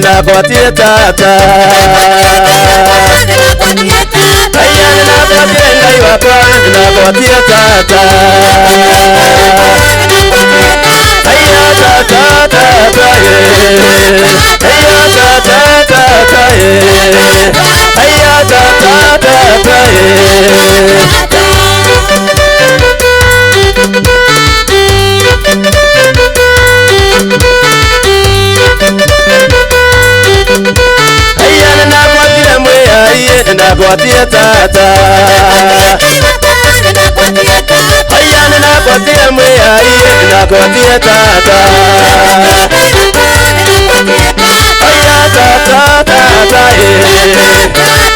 Nĩndagwatire tata. Aya nĩndagwatire Ngai wakwa, nĩndagwatire tata. Aya tata tata ye. Aya tata tata ye. Aya tata tata ye. Aya nĩndagwatire mwĩai, nĩndagwatire tata. Aya nĩndagwatire mwĩai, nĩndagwatire tata. Aya tata tata ye.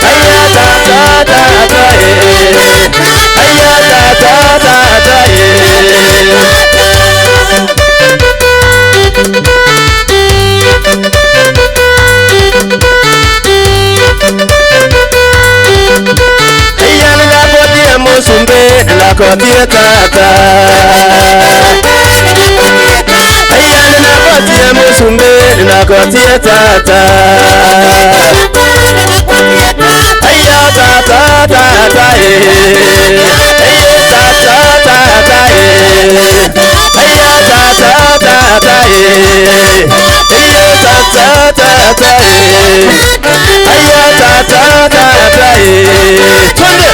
Aya tata tata ye. Aya tata tata ye. Aya nĩndagwatire mũcumbĩ, nĩndagwatire tata. Aya nĩndagwatire mũcumbĩ, nĩndagwatire tata. Aya tata tata ye. Aya tata tata ye. Aya tata tata ye. Aya tata tata ye. Aya tata tata ye. Twende.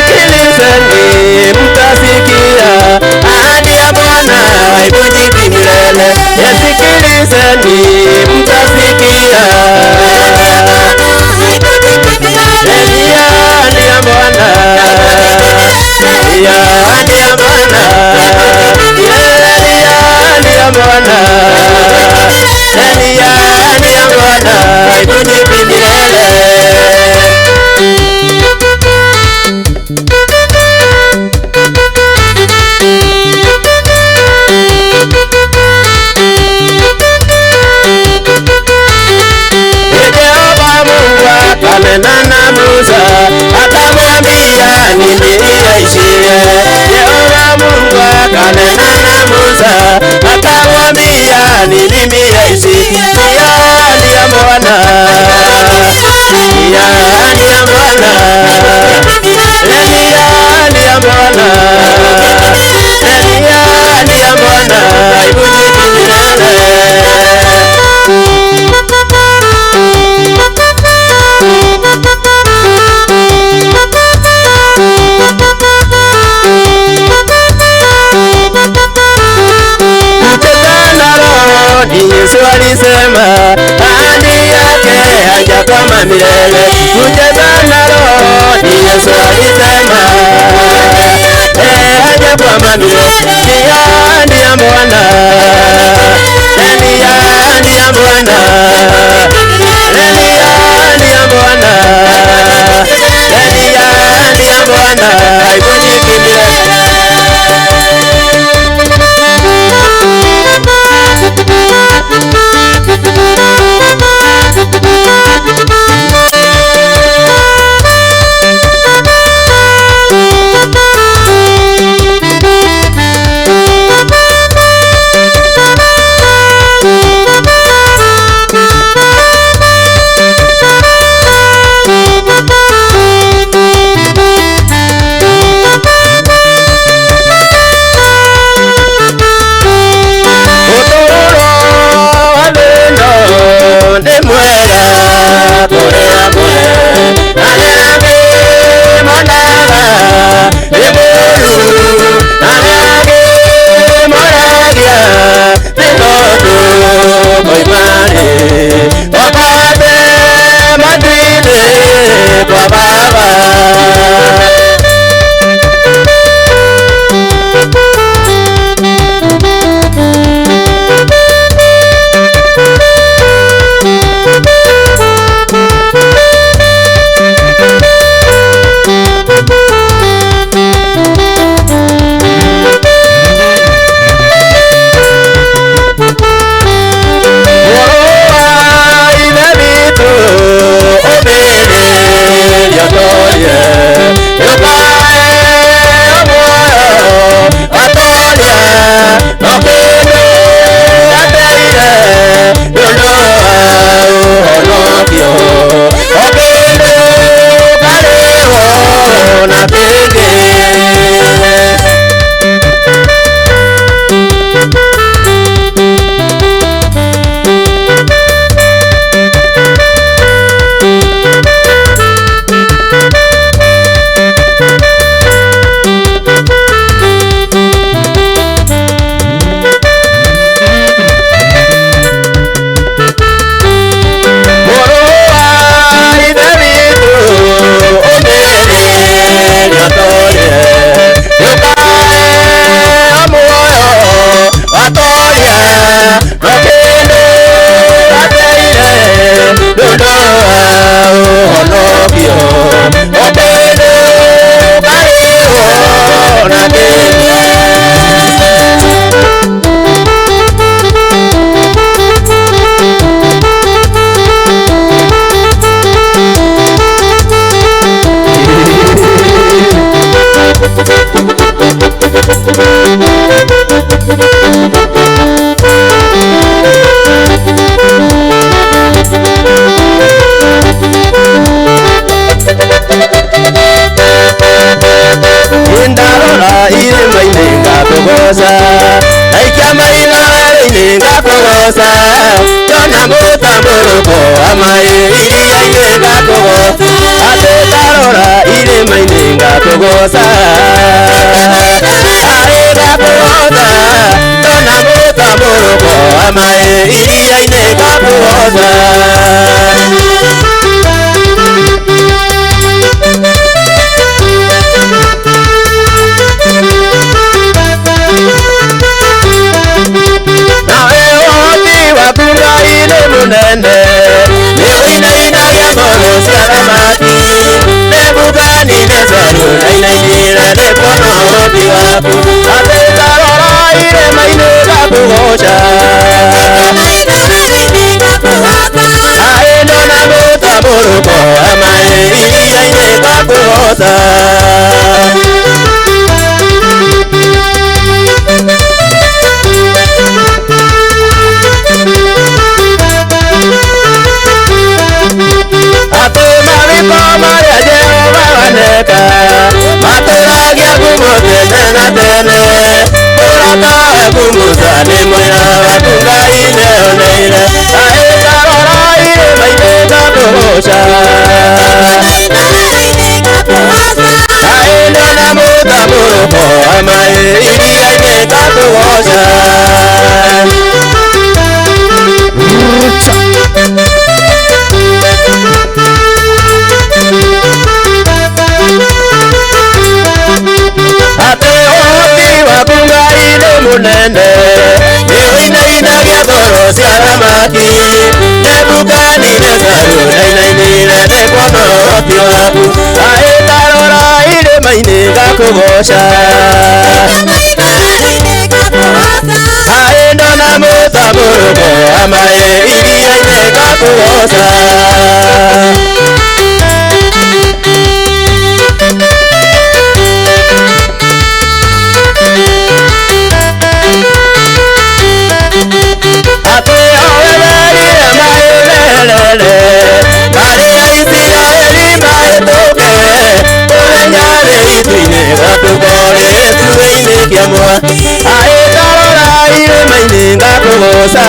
Nisikilizeni, mtasikia ahadi ya Bwana haivunjiki milele. Nisikilizeni, mtasikia ahadi ya Bwana, ahadi ya Bwana, ahadi ya Bwana, ahadi ya Bwana haivunjiki milele. Jehova Mungu akanena na Musa, akamwambia mimi niaishie. Jehova Mungu akanena na Musa, akamwambia ni mimi niaishie. Ahadi ya Bwana, ahadi ya Bwana, ahadi ya Bwana, ahadi ya Bwana haivunjiki milele. Yesu alisema ahadi yake hajakoma milele. Kucheza na roho ni Yesu alisema hajakoma milele. Ni ahadi ya Bwana, ni ahadi ya Bwana, ni ahadi ya Bwana, ni ahadi ya Bwana haivunjiki milele. ngakũgoca Naikia maitho werũ-inĩ ngakũgoca Ndona mũtambũrũko wa maĩ iria-inĩ ngakũgoca Atĩ ndarora irĩma-inĩ ngakũgoca Aĩ ngakũgoca Ndona mũtambũrũko wa maĩ iria-inĩ ngakũgoca Nawe ũhoti waku Ngai nĩ mũnene nĩũinainagia ngoro cia thamaki Nebukadineza nĩũrainainire nĩ kuona ũhoti waku Atĩ ndarora irĩma-inĩ ngakũgoca Aĩ ndona mũtambũrũko wa maĩ iria-inĩ ngakũgoca Atĩ mawĩko marĩa Jehova waneka matũragia ngumo tene na tene Mũrata waku Musa nĩ mũira waku Ngai nĩoneire Aĩ ndarora irĩma-inĩ ngakũgoca Aĩ ndona mũtambũrũko wa maĩ iria-inĩ ngakũgoca Atĩ ũhoti waku Ngai nĩ mũnene nĩũinainagia ngoro cia thamaki Nebukadineza nĩũrainainire nĩ kuona ũhoti waku Aĩ ndarora irĩma-inĩ ngakũgoca Aĩ ndona mũtambũrũko wa maĩ iria-inĩ ngakũgoca Atĩ owe werire maĩ merere marĩa Isiraeli mahĩtũke mũthenya rĩ itu-inĩ gatuko gĩtue-inĩ kĩa mwaki Aĩ ndarora irĩma-inĩ ngakũgoca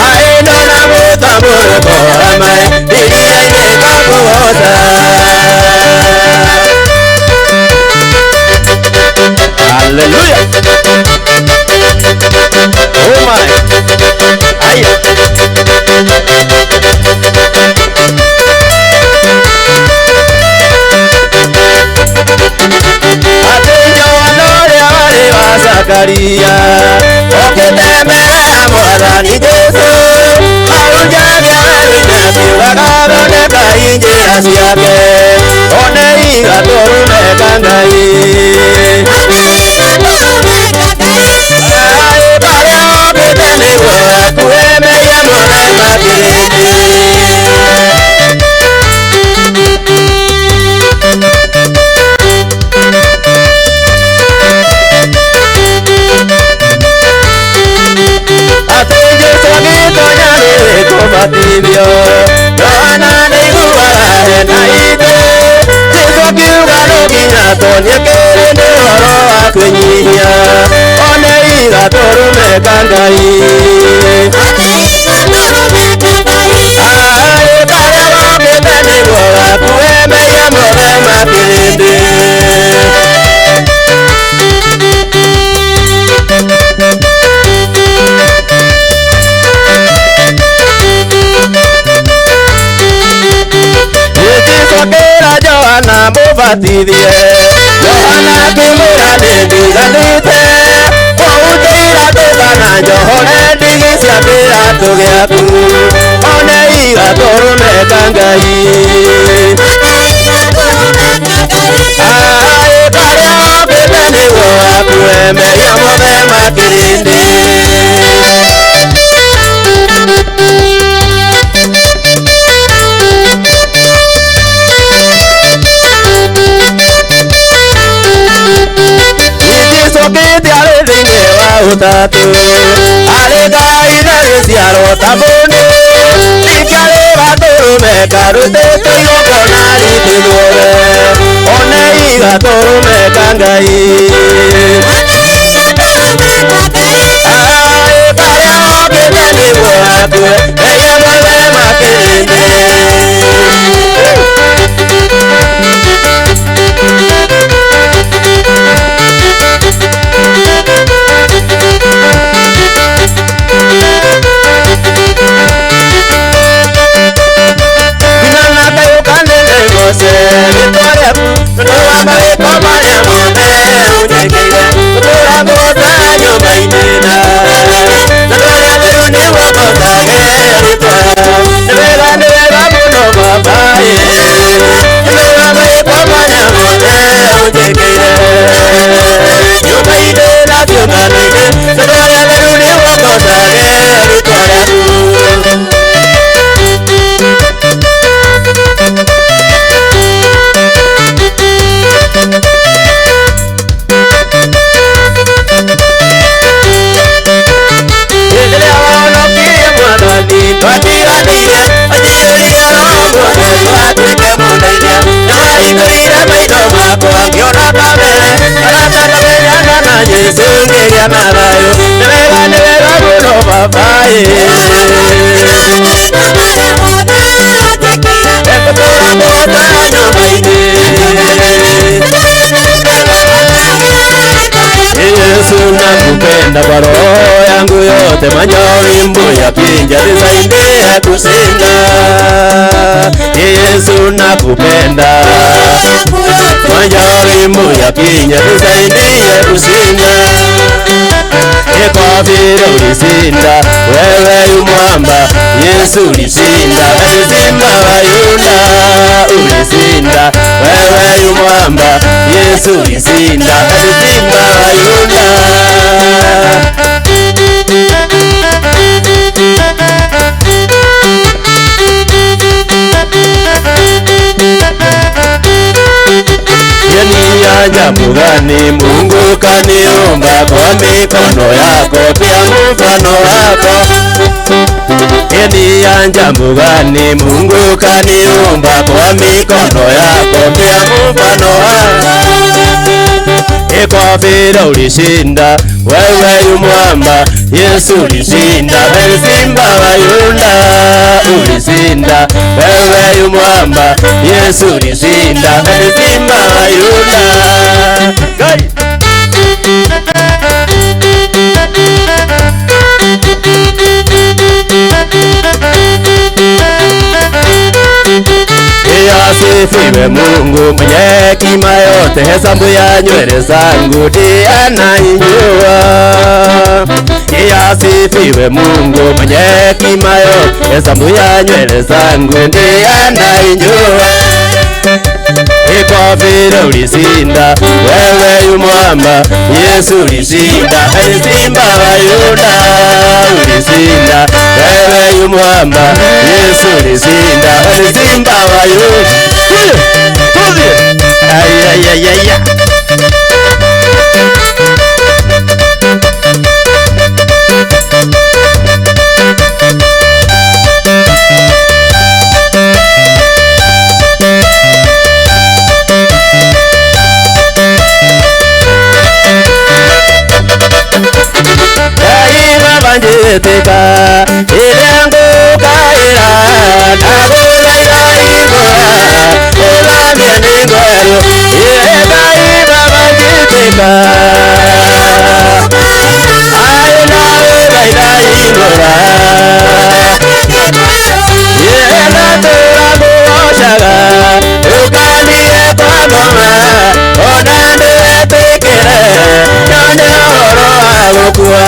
Aĩ ndona mũtambũrũko wa maĩ iria-inĩ ngakũgoca Hallelujah. Oh my. Aya. Atĩ Johana ũrĩa warĩ wa Zakaria okĩte mbere ya Mwathani Jesũ ahunjagia werũ-inĩ akiugaga thondekai njĩra ciake one igatũrũme ka Ngai Aĩ karĩa okĩte nĩguo akue mehia mothe ma kĩrĩndĩ Atĩ Jesũ agĩtonya rũũĩ kũbatithio Johana nĩaiguaga hena itũ Jesũ akiuga no nginya atonie kĩrĩndĩ ũhoro wa kwĩnyihia One igatũrũme ka Ngai Aĩ karĩa gokĩte nĩguo gakue mehia mothe ma kĩrĩndĩ Jesũ akĩra Johana mũbatithie Johana akĩmwĩra nĩndiganĩte Kũhunjia iratũ kana njohore ndigi cia kĩratũ gĩaku One igatũrũme ka Ngai Aĩ karĩa okĩte nĩguo akue mehia mothe ma kĩrĩndĩ Jesũ okĩte arĩ thĩinĩ wa ũtatũ arĩ Ngai na gĩciaro ta mũndũ ningĩ arĩ Gatũrũme karutĩtwo igongona ritithwo-we Onei gatũrũme ka Ngai Ai karĩa okĩte nĩguo akue mehia mothe ma kĩrĩndĩ. Yesu nakupenda kwa roho yangu yote, majaribu yakija nisaidie kushinda. Yesu nakupenda, majaribu yakija nisaidie kushinda. Kwa vile ulishinda, wewe yu mwamba. Yesu ulishinda, simba wa Yuda ulishinda, wewe yu mwamba. Yesu ulishinda, simba wa Yuda. Ni ajabu gani Mungu kaniumba kwa mikono yako, pia mfano wako. Ni ajabu gani Mungu kaniumba kwa mikono yako, pia mfano wako. Kwa vile ulishinda, wewe yu mwamba. Yesu ulishinda, simba wa Yuda ulishinda, wewe yu mwamba. Yesu ulishinda, simba wa Yuda. Asifiwe Mungu mwenye hekima yote, hesabu ya nywele zangu ndiye anaijua. Asifiwe Mungu mwenye hekima yote, hesabu ya nywele zangu ndiye anaijua. Kwa vile ulishinda, wewe yu mwamba. Yesu ulishinda, simba wa Yuda ulishinda, wewe yu mwamba. Yesu ulishinda, simba wa Yuda. Ay ay ay ay. Banjiteka irengukaira ndagũthaitha igũra ũthamie nĩngwerũ ĩngai babanjiteka ai ndagũthaitha igũra ĩndatũra ngũgocaga ũkanie kwa ngoma ona ndĩwetĩkĩre nyone ũhoro wa gũkua.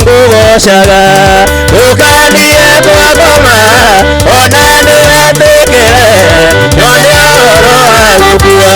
Ngũgocaga ũkanie kwa ngoma ona ndĩwetĩkĩre nyone ũhoro wa gũkua.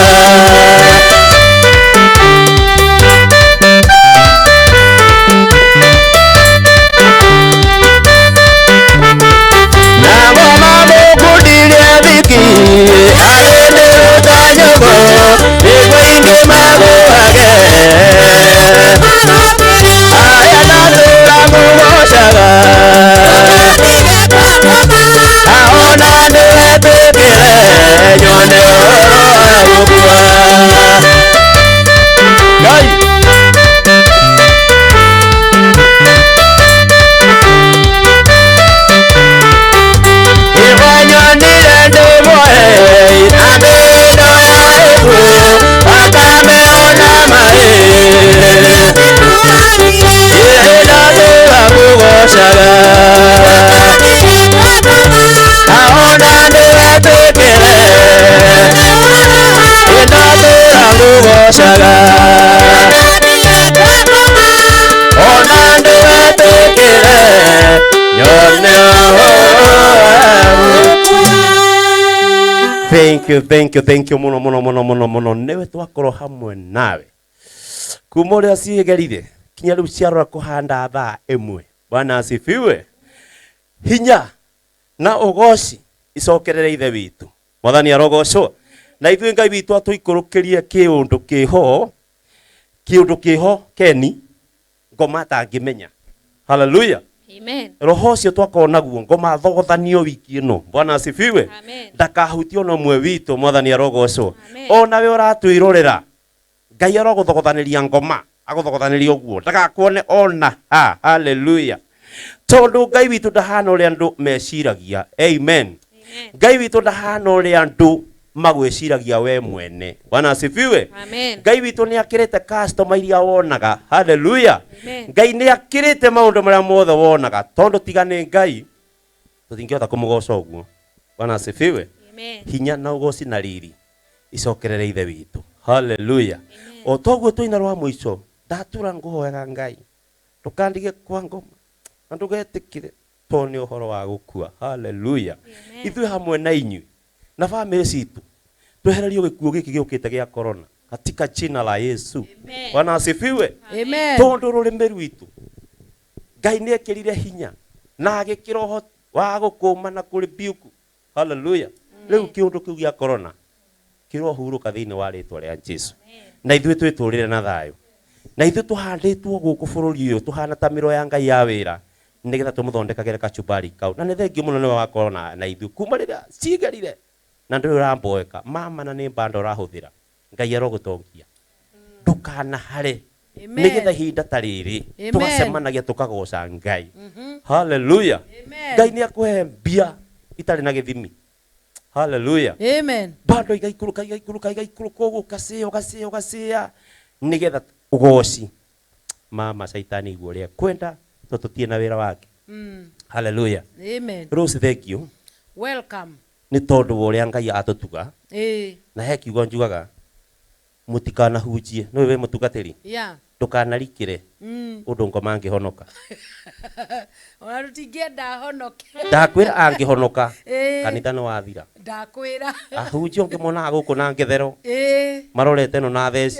Thank you, thank you, thank you muno muno muno muno muno. Niwe twakorwo hamwe nawe kuma uria ciĩgerire kinya rĩu ciarora kũhanda thaa ĩmwe. Bwana asifiwe. Hinya na ũgoci icokerere ithe witũ. Mwathani arogocwo. Na ithuĩ Ngai witũ atũikũrũkĩrie kĩũndũ kĩho, kĩũndũ kĩho keni ngoma atangĩmenya. Hallelujah. Amen. Roho ũcio twakorwo naguo ngoma thogothanio wiki ĩno. Bwana asifiwe. Amen. Ndakahutio na ũmwe witũ. Mwathani arogocwo. Amen. Ona we ũratwĩrorera Ngai arogũthogothanĩria ngoma agũthogothanĩria ũguo ndagakuone ona ha. Hallelujah. Tondũ Ngai witũ ndahana ũrĩa andũ meciragia. Amen. Ngai witũ ndahana ũrĩa andũ magwĩciragia we mwene. Bwana asifiwe. Amen. Ngai witũ nĩ akĩrĩte customer iria wonaga. Hallelujah. Amen. Ngai nĩ akĩrĩte maũndũ marĩa mothe wonaga tondũ tiga nĩ Ngai tũtingĩhota kũmũgoca ũguo. Bwana asifiwe. Amen. Hinya na ũgoci na riri icokerere ithe witũ. Hallelujah. O toguo tũina rwa mũico ndatura ngũhoyaga Ngai ndũkandige kwa ngoma na ndũgetĩkĩre tondũ nĩ ũhoro wa gũkua. Hallelujah. Ithuĩ hamwe na inyuĩ na bamĩrĩ citũ twehererio gĩkuũ gĩkĩ gĩũkĩte gĩa corona katika jina la Yesu. Bwana asifiwe. Amen. Tondũ rũrĩmĩ rwitũ Ngai nĩ ekĩrire hinya na agĩkĩra ũhoti wa gũkũma na kũrebuke. Hallelujah. Rĩu kĩũndũ kĩu gĩa corona kĩrohurũka thĩinĩ wa rĩtwa rĩa Jesu. Na ithuĩ twĩtũrĩre na thayũ. Na ithuĩ tũhandĩtwo gũkũ bũrũri ũyũ tũhana ta mĩro ya Ngai ya wĩra nĩgetha tũmũthondekagĩre kachumbari kau. Na nĩ thengiũ mũno nĩwe wakorwo na ithuĩ kuma rĩrĩa cigerire na ndũrĩ ũramboeka mama na nĩ banda ũrahũthĩra. Ngai arogũtongia. Ndũkanahare. Amen. Nĩgetha ihinda ta rĩrĩ Amen. tũgacemanagia tũkagoca Ngai. Hallelujah. Amen. Ngai nĩ akũhe mbia itarĩ na gĩthimi. Hallelujah. Amen. Bado igaikũrũka igaikũrũka igaikũrũka ũguo ũgacĩa ũgacĩa ũgacĩa nĩgetha ũgoci mama caitani igua ũrĩa kwenda tondũ tũtirĩ na wĩra wake. Hallelujah. Amen. Rose thank you Welcome. nĩ tondũ wa ũrĩa Ngai atũtuga Eh. na he kiugo njugaga mũtikanahunjie nĩwe wĩ mũtungatĩri Yeah. ndũkanarikĩre ũndũ ngoma angĩhonoka. Ona tũtingĩenda honoke. Ndakwĩra angĩhonoka Eh. kanitha nĩ wathira. Ndakwĩra. Ahunjia ũngĩmonaga gũkũ na ngethero Eh. marorete ĩno na theci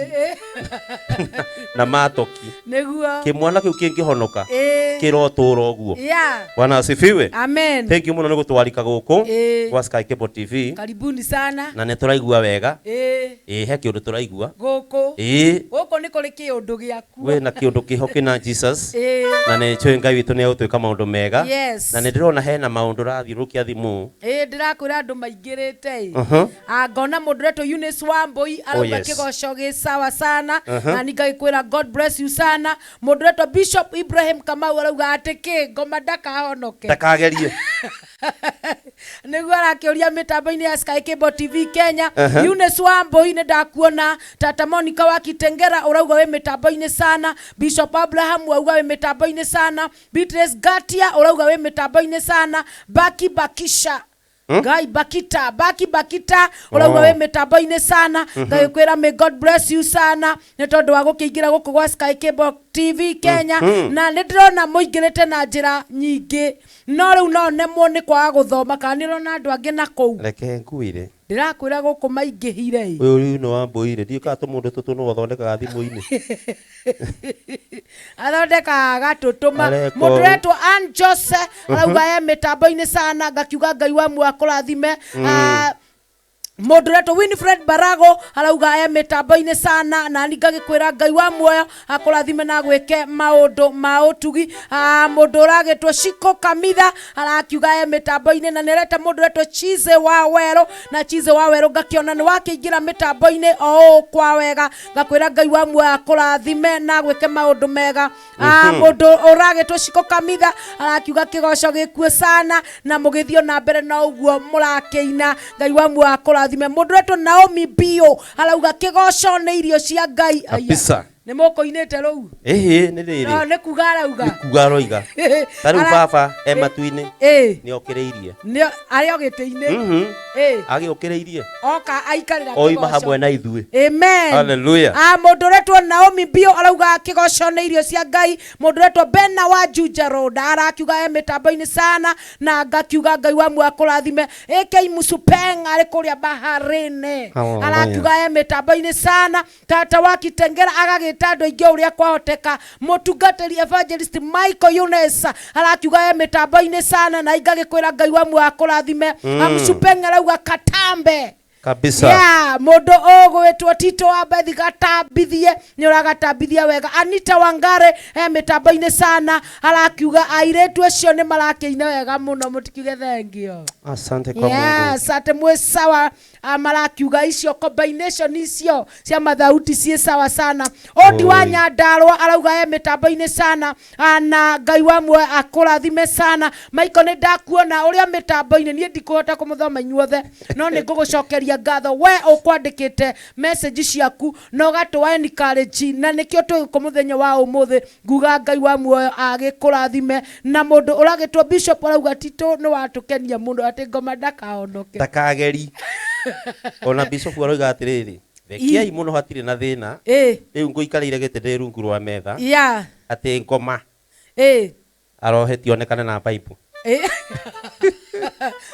na matoki Nĩguo. kĩmwana kĩu kĩngĩhonoka Eh. kĩrotũra ũguo. Yeah. Bwana asifiwe. Amen. Thank you mũno nĩ gũtwarika gũkũ Eh. gwa Sky Cable TV Karibuni sana. na nĩ tũraigua wega. Eh. Ĩĩ he kĩũndũ tũraigua. Gũkũ. Ĩĩ Gũkũ nĩ kũrĩ kĩũndũ gĩaku. wĩna kĩũndũ kĩho kĩna Jesus Eh. na nĩ njũĩ Ngai witũ nĩ egũtwĩka maũndũ mega. Yes. Na nĩ ndĩrona hena maũndũ ũrathiũrũrũkia thimũ. Ĩĩ ndĩrakwĩra andũ maingĩrĩte ĩ. Mhm. Ah, ngona mũndũ ũretwo Eunice Wambui arauga yes. kĩgoco gĩ sawa sana Mhm. na ni ngagĩkwĩra God bless you sana. Mũndũ ũretwo Bishop Ibrahim Kamau arauga atĩ kĩ ngoma ndakahonoke. Ndakagerie. Nĩguo arakĩũria mĩtambo-inĩ ya Sky Cable TV Kenya. Uh-huh. Eunice Wambui nĩ ndakuona. Tata Monica wa Kitengera ũrauga wĩ mĩtambo-inĩ sana. Bishop Abraham auga wĩ mĩtambo-inĩ sana. Beatrice Gatia ũrauga wĩ mĩtambo-inĩ sana. Baki Bakisha Ngai Bakita Baki Bakita ũrauga Oh. wĩ mĩtambo-inĩ sana. Ngagĩkwĩra may God bless you sana nĩ tondũ wa gũkĩingĩra gũkũ gwa Sky Cable TV Kenya. Na nĩ ndĩrona mũingĩrĩte na njĩra nyingĩ no rĩu no nemwo nĩ kwaga gũthoma kana nĩ ũrona andũ angĩ na kũu Reke nguire. ndĩrakwĩra gũkũ maingĩhire ĩ. Ũyũ rĩu nĩ wambũire ndiũĩ kana tũmũndũ tũtũ nĩ ũthondekaga thimũ-inĩ. Athondekaga gatũtũma Areka mũndũ ũũ. ũretwo Ann Jose arauga e mĩtambo-inĩ sana ngakiuga Ngai wa muoyo akũrathime. Ah, mũndũ ũretwo Winfred Barago arauga e mĩtambo-inĩ sana na ni ngagĩkwĩra Ngai wa muoyo akũrathime na gwĩke maũndũ ma ũtugi. Ah, mũndũ ũragĩtwo Shiko Kamitha arakiuga e mĩtambo-inĩ na nĩareta mũndũ ũretwo Chize wa Werũ na Chize wa Werũ ngakĩona nĩ wakĩingĩra mĩtambo-inĩ o ũũ kwa wega ngakwĩra Ngai wa muoyo akũrathime na gwĩke maũndũ mega. Ah, mũndũ ũragĩtwo Shiko Kamitha arakiuga kĩgoco gĩkuo sana na mũgĩthiĩ na mbere na ũguo mũrakĩina Ngai wa muoyo akũrathime. Mũndũ ũretwo Naomi Bio arauga kĩgoco nĩ irio cia Ngai. Aya. Kabisa. Nĩ mũkũinĩte rũu? Ĩhĩ, nĩ rĩrĩ. No, nĩ kuga arauga. Nĩ kuga aroiga. Ta rĩu baba e matu-inĩ. Nĩ okĩrĩirie. Nĩ arĩ o gĩtĩ-inĩ. Agĩũkĩrĩirie. Oka aikarĩra Oima kĩgoco. hamwe na ithuĩ. Amen. Hallelujah. Ah, mũndũ ũretwo Naomi Bio arauga kĩgoco nĩ irio cia Ngai. Mũndũ ũretwo Bena wa Juja Road arakiuga e mĩtambo-inĩ sana na ngakiuga Ngai wa muoyo akũrathime. AK Musupeng arĩ kũrĩa Baharini Hallelujah. arakiuga e mĩtambo-inĩ sana. Tata wa Kitengera agagĩta andũ aingĩ o ũrĩa kwahoteka. Mũtungatĩri Evangelist Michael Yunes arakiuga e mĩtambo-inĩ sana na ingagĩkwĩra Ngai wa muoyo akũrathime. Amusupeng arauga katambe. Kabisa. Yeah, mũndũ ũgwĩtwo Tito wa Bethi gatambithie nĩ ũragatambithia wega. Anita Wangare e mĩtambo-inĩ sana arakiuga airĩtu acio nĩ marakĩina wega mũno, mũtikiuge thengio. Asante kwa Mungu. Yes, atĩ mwĩ sawa. Marakiuga icio combination icio cia mathauti ciĩ sawa sana. Odi wa Oi. Nyandarua arauga e mĩtambo-inĩ sana. Na Ngai wa muoyo akũrathime sana. Michael, nĩ ndakuona ũrĩa mĩtambo-inĩ, niĩ ndikũhota kũmũthoma inyuothe, no nĩ ngũgũcokeria ngatho we ũkwandĩkĩte message ciaku na ũgatũa encourage, na nĩkĩo twĩ gũkũ mũthenya wa ũmũthĩ. Nguga Ngai wa muoyo agĩkũrathime. Na mũndũ ũragĩtwo Bishop arauga Tito nĩ watũkenia mũno, atĩ ngoma ndakahonoke. Ndakageri. Ona Bishop aroiga atĩrĩrĩ, rekiai mũno hatirĩ na thĩna. Rĩu ngũikarĩire gĩtĩ ndĩ rungu rwa metha. Atĩ ngoma. Arohetie onekane na Bible.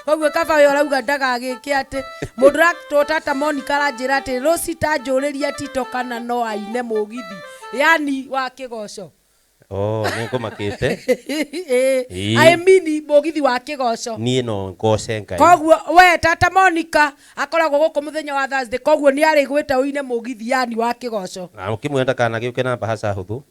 Koguo kaba we ũrauga ndagagĩke atĩ mũndũ ũratwo tata Monica aranjĩra atĩ Rosi ta njũrĩrie Tito kana no aine mũgithi yani wa kĩgoco. Oh, nĩ ngũmakĩte. I mean mũgithi wa kĩgoco. Niĩ no ngoce Ngai. Koguo we tata Monica akoragwo gũkũ mũthenya wa Thursday, koguo nĩ arĩgwĩta ũine mũgithi yani wa kĩgoco. Na ũkĩmwĩra ndakanagĩũke na mbahaca hũthũ.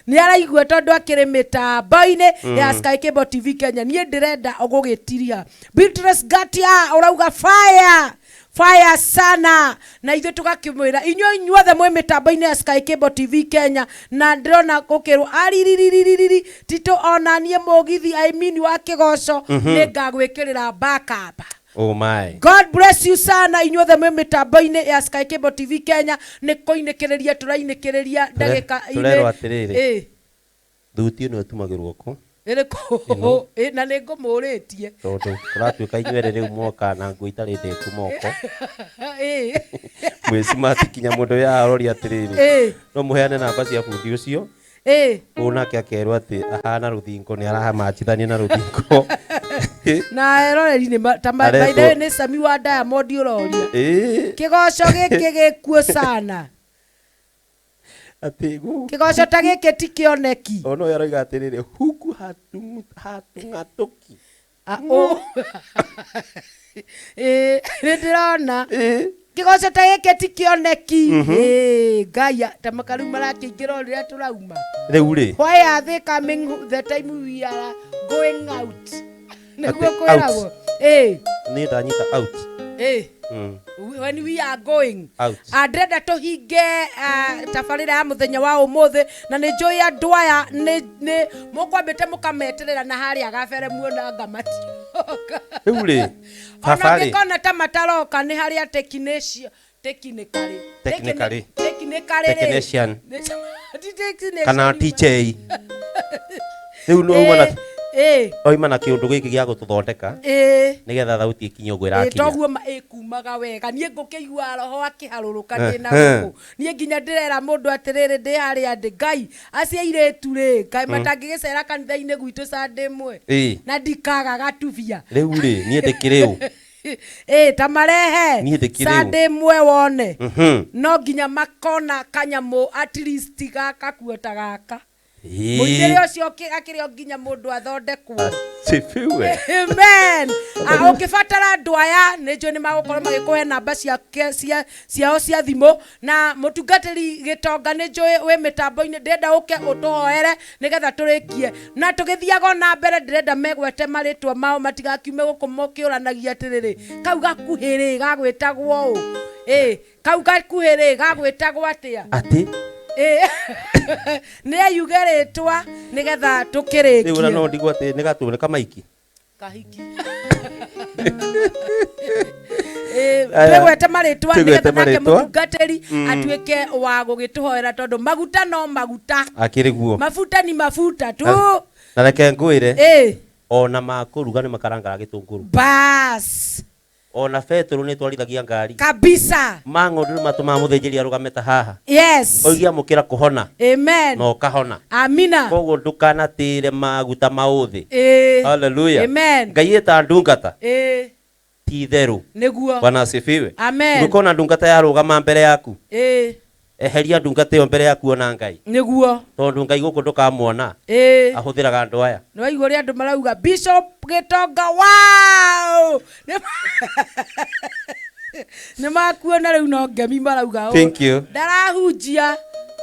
Nĩ araigua tondũ akĩrĩ mĩtambo-inĩ ya Sky Cable TV Kenya. Niĩ ndĩrenda gũgĩtiria. Beatrice Ngatia ũrauga fire. Fire sana. Na ithuĩ tũgakĩmwĩra inyuĩ inyuothe mwĩ mĩtambo-inĩ ya Sky Cable TV Kenya, na ndĩrona gũkĩrwo aririririri Tito ona niĩ mũgithi I mean wa kĩgoco nĩ ngagwĩkĩrĩra backup. Oh my. God bless you sana inyuothe mwĩ mĩtambo-inĩ ya Sky Cable TV Kenya. Nĩ kũinĩkĩrĩria tũrainĩkĩrĩria ndagĩka inĩ. Tũrerwo atĩrĩrĩ. Thuti ĩno ĩtumagĩrwo kũ? Ĩrĩkũ? Na nĩ ngũmũrĩtie. Tondũ kũratuĩka inyuĩ erĩ rĩu mwoka na nguo itarĩ ndĩku moko. Mwĩ smart kinya mũndũ ũyũ aroria atĩrĩrĩ. No mũheane namba cia bundi ũcio. Ũũ nake akerwo atĩ ahana rũthingo, nĩ arahamachithania na rũthingo. Na eroreri nĩ ta by the way, nĩ Sami wa Diamond ũroria. Kĩgoco gĩkĩ gĩkuo sana. Atĩ gũkũ. Kĩgoco ta gĩkĩ ti kĩoneki. Ona ũyũ aroiga atĩrĩrĩ, huku hatung'atũki. Nĩ ndĩrona. Kĩgoco ta gĩkĩ ti kĩoneki. Ngai, ta makarĩu marakĩingĩra o rĩrĩa tũrauma. Rĩu rĩ. Why are they coming the time we are going out? Nĩguo Atĩ kwĩragwo. out. Niĩ ndanyita out. When we are going Out. Ndĩrenda tũhinge tabarĩra ya mũthenya wa ũmũthĩ, na nĩ njũĩ andũ aya nĩ mũkwambĩte mũkameterera na harĩa gabere muona ngamatioka. Rĩu rĩ, Ona baba rĩ. ũngĩkona ta mataroka nĩ harĩa technician, technically. Technically. Technically rĩ. Technician. Ti technician. Kana TJ. Rĩu nĩ oima na oima na kĩũndũ gĩkĩ gĩa gũtũthondeka. Nĩgetha thauti ĩkinye ũguo ĩrakinya. Toguo ĩkumaga wega. Niĩ ngũkĩigua roho akĩharũrũka ndĩ na gũkũ. Niĩ nginya ndĩrera mũndũ atĩrĩrĩ, ndĩ harĩa ndĩ, Ngai, acio airĩtu rĩ, Ngai matangĩgĩcera kanitha-inĩ gwitũ Sunday ĩmwe. Na ndikaga gatubia. Rĩu rĩ, niĩ ndĩkĩrĩ ũ? Ta marehe. Niĩ ndĩkĩrĩ ũ? Sunday ĩmwe wone. No nginya makona kanyamũ at least gaka kuo ta gaka. Mũitĩrĩ ũcio akĩrĩ o nginya mũndũ athondekwo. Asifiwe. Amen. Ũngĩbatara andũ aya, nĩ njũĩ nĩ magũkorwo magĩkũhe namba ciao cia thimũ. Na mũtungatĩri Gĩtonga nĩ njũĩ wĩ mĩtambo-inĩ, ndĩrenda ũke ũtũhoere nĩgetha tũrĩkie. Na tũgĩthiaga o na mbere, ndĩrenda megwete marĩtwa mao matigakiume gũkũ mokĩũranagia atĩrĩrĩ, kau gakuhĩ rĩ gagwĩtagwo ũ? Kau gakuhĩ rĩ gagwĩtagwo atĩa? Atĩ? Nĩ ayuge rĩtwa nĩgetha tũkĩrĩkie. Rĩu ona no ndigwo atĩ nĩ gatũ, nĩ kamaiki. Kahiki. Aya. Twĩgwete marĩtwa Twĩgwete nĩgetha nake marĩtwa. mũtungatĩri atuĩke wa gũgĩtũhoera tondũ maguta no maguta. Akĩrĩ guo. Mabuta ni mabuta tu. Na reke ngwĩre, Ĩ. ona makũruga nĩ makarangaga gĩtũngũrũ. Bas. Ona betũrũ nĩ ĩtwarithagia ngari. Kabisa. Ma ng'ondu nĩ matũmaga mũthĩnjĩri arũgame ta haha. Yes. Oige amũkĩra kũhona. Amen. Na ũkahona. Amina. Koguo ndũkanatĩre maguta ma ũthĩ. Ĩ. Hallelujah. Amen. Ngai ĩta ndungata Ĩ. ti itherũ. Nĩguo. Bwana asifiwe. Amen. Ndũkona ndungata yarũgama mbere yaku. Ĩ. Eheria ndungata ĩyo mbere yaku ona Ngai. Nĩguo. Tondũ Ngai gũkũ ndũkamuona. Ĩ. Ahũthĩraga andũ aya. Nĩ waigua ũrĩa andũ marauga Bishop Gĩtonga wow. Nĩ makuona rĩu no ngemi marauga ũũ. Thank you. Ndarahunjia.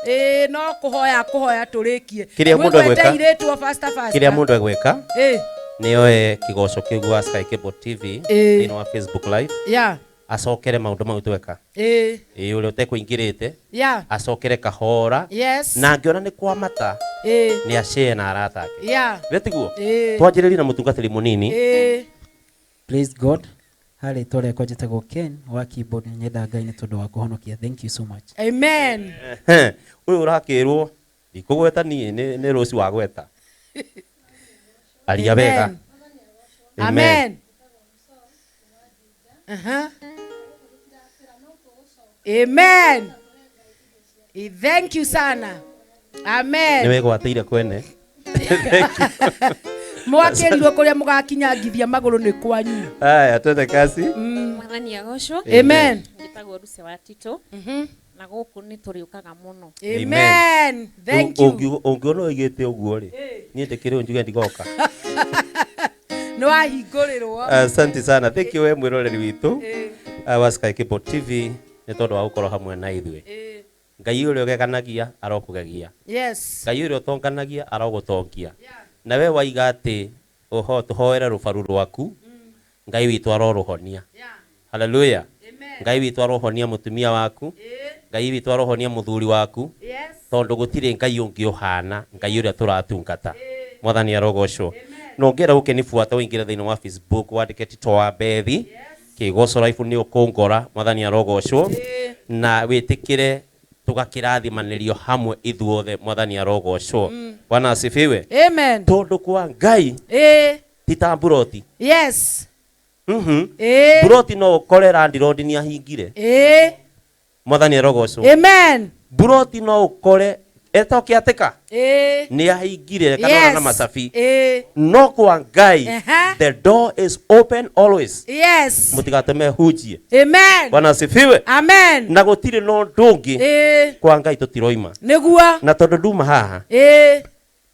Ĩ no kũhoya kũhoya tũrĩkie. Kĩrĩa mũndũ Mwĩgwete egwĩka? irĩtwo faster faster. Kĩrĩa mũndũ egwĩka Ĩ. nĩ oe kĩgoco kĩu gwa Sky Cable TV Ĩ. thĩinĩ wa Facebook Live Yeah. acokere maũndũ mau tweka. Ĩ. Ĩ ũrĩa ũtekũingĩrĩte Yeah. acokere kahora Yes. na angĩona nĩ kwamata Ĩ. nĩ acare na arata ake. Yeah. Githĩ tiguo? Ĩ. Twanjĩrĩrie na mũtungatĩri mũnini. Ĩ. Praise God. Harĩ rĩtwa rĩakwa njĩtagwo Ken wa keyboard, nyenda Ngai nĩ tondũ wa kũhonokia. Thank you so much. Amen. Ehe, ũyũ ũrakĩrwo ndikũgweta niĩ nĩ rũci wa gweta. Aria wega. Amen. Amen. Aha. Amen. Thank you sana. Amen. Nĩ wegwatĩire kwene. Mwakĩrirwo kũrĩa mũgakinyangithia magũrũ nĩ kwanyu. Aya, twende kasi. Mwathani agocwo. Amen. Njĩtagwo Ruse wa Tito. Na gũkũ nĩ tũrĩũkaga mũno. Amen. Thank you. Ũngĩona ũigĩte ũguo rĩ, niĩ ndĩkĩrĩ ũ njuge ndigoka. Nĩ wahingũrĩrwo. Asante sana. Thank you we mwĩroreri witũ wa Sky Cable TV nĩ tondũ wa gũkorwo hamwe na ithuĩ. Ngai ũrĩa ũgeganagia arokũgegia. Yes. Ngai ũrĩa ũtonganagia arogũtongia. Na we waiga atĩ tũhoere rũbaru rwaku, Ngai witũ arorũhonia. Hallelujah. Ngai witũ arohonia mũtumia waku. Ngai witũ arohonia mũthuri waku. Tondũ gũtirĩ Ngai ũngĩ ũhana Ngai ũrĩa tũratungata. Mwathani arogocwo. Na ũngĩenda gũkĩnibuata ũingĩre thĩinĩ wa Facebook wandĩke Tito wa Bethi. Kĩgoco Life nĩ ũkũngora. Mwathani arogocwo. Na wĩtĩkĩre tũgakĩrathimanĩrio hamwe ithuothe. Mwathani arogocwo. Bwana asifiwe. Amen. Tondũ kwa Ngai Ĩ. ti ta mburoti. Yes. Ĩ. Mburoti no ũkore landlord nĩ ahingire. Ĩ. Mwathani arogocwo. Amen. Mburoti no ũkore etokĩatĩka Ĩ. nĩ ahingire kana Yes. ona na macabi. Ĩ. No kwa Ngai Aha. the door is open always. Yes. Mũtigateme hunjie. Amen. Bwana asifiwe. Amen. Na gũtirĩ na ũndũ ũngĩ Ĩ. kwa Ngai tũtiroima. Nĩguo. Na tondũ nduma haha Ĩ.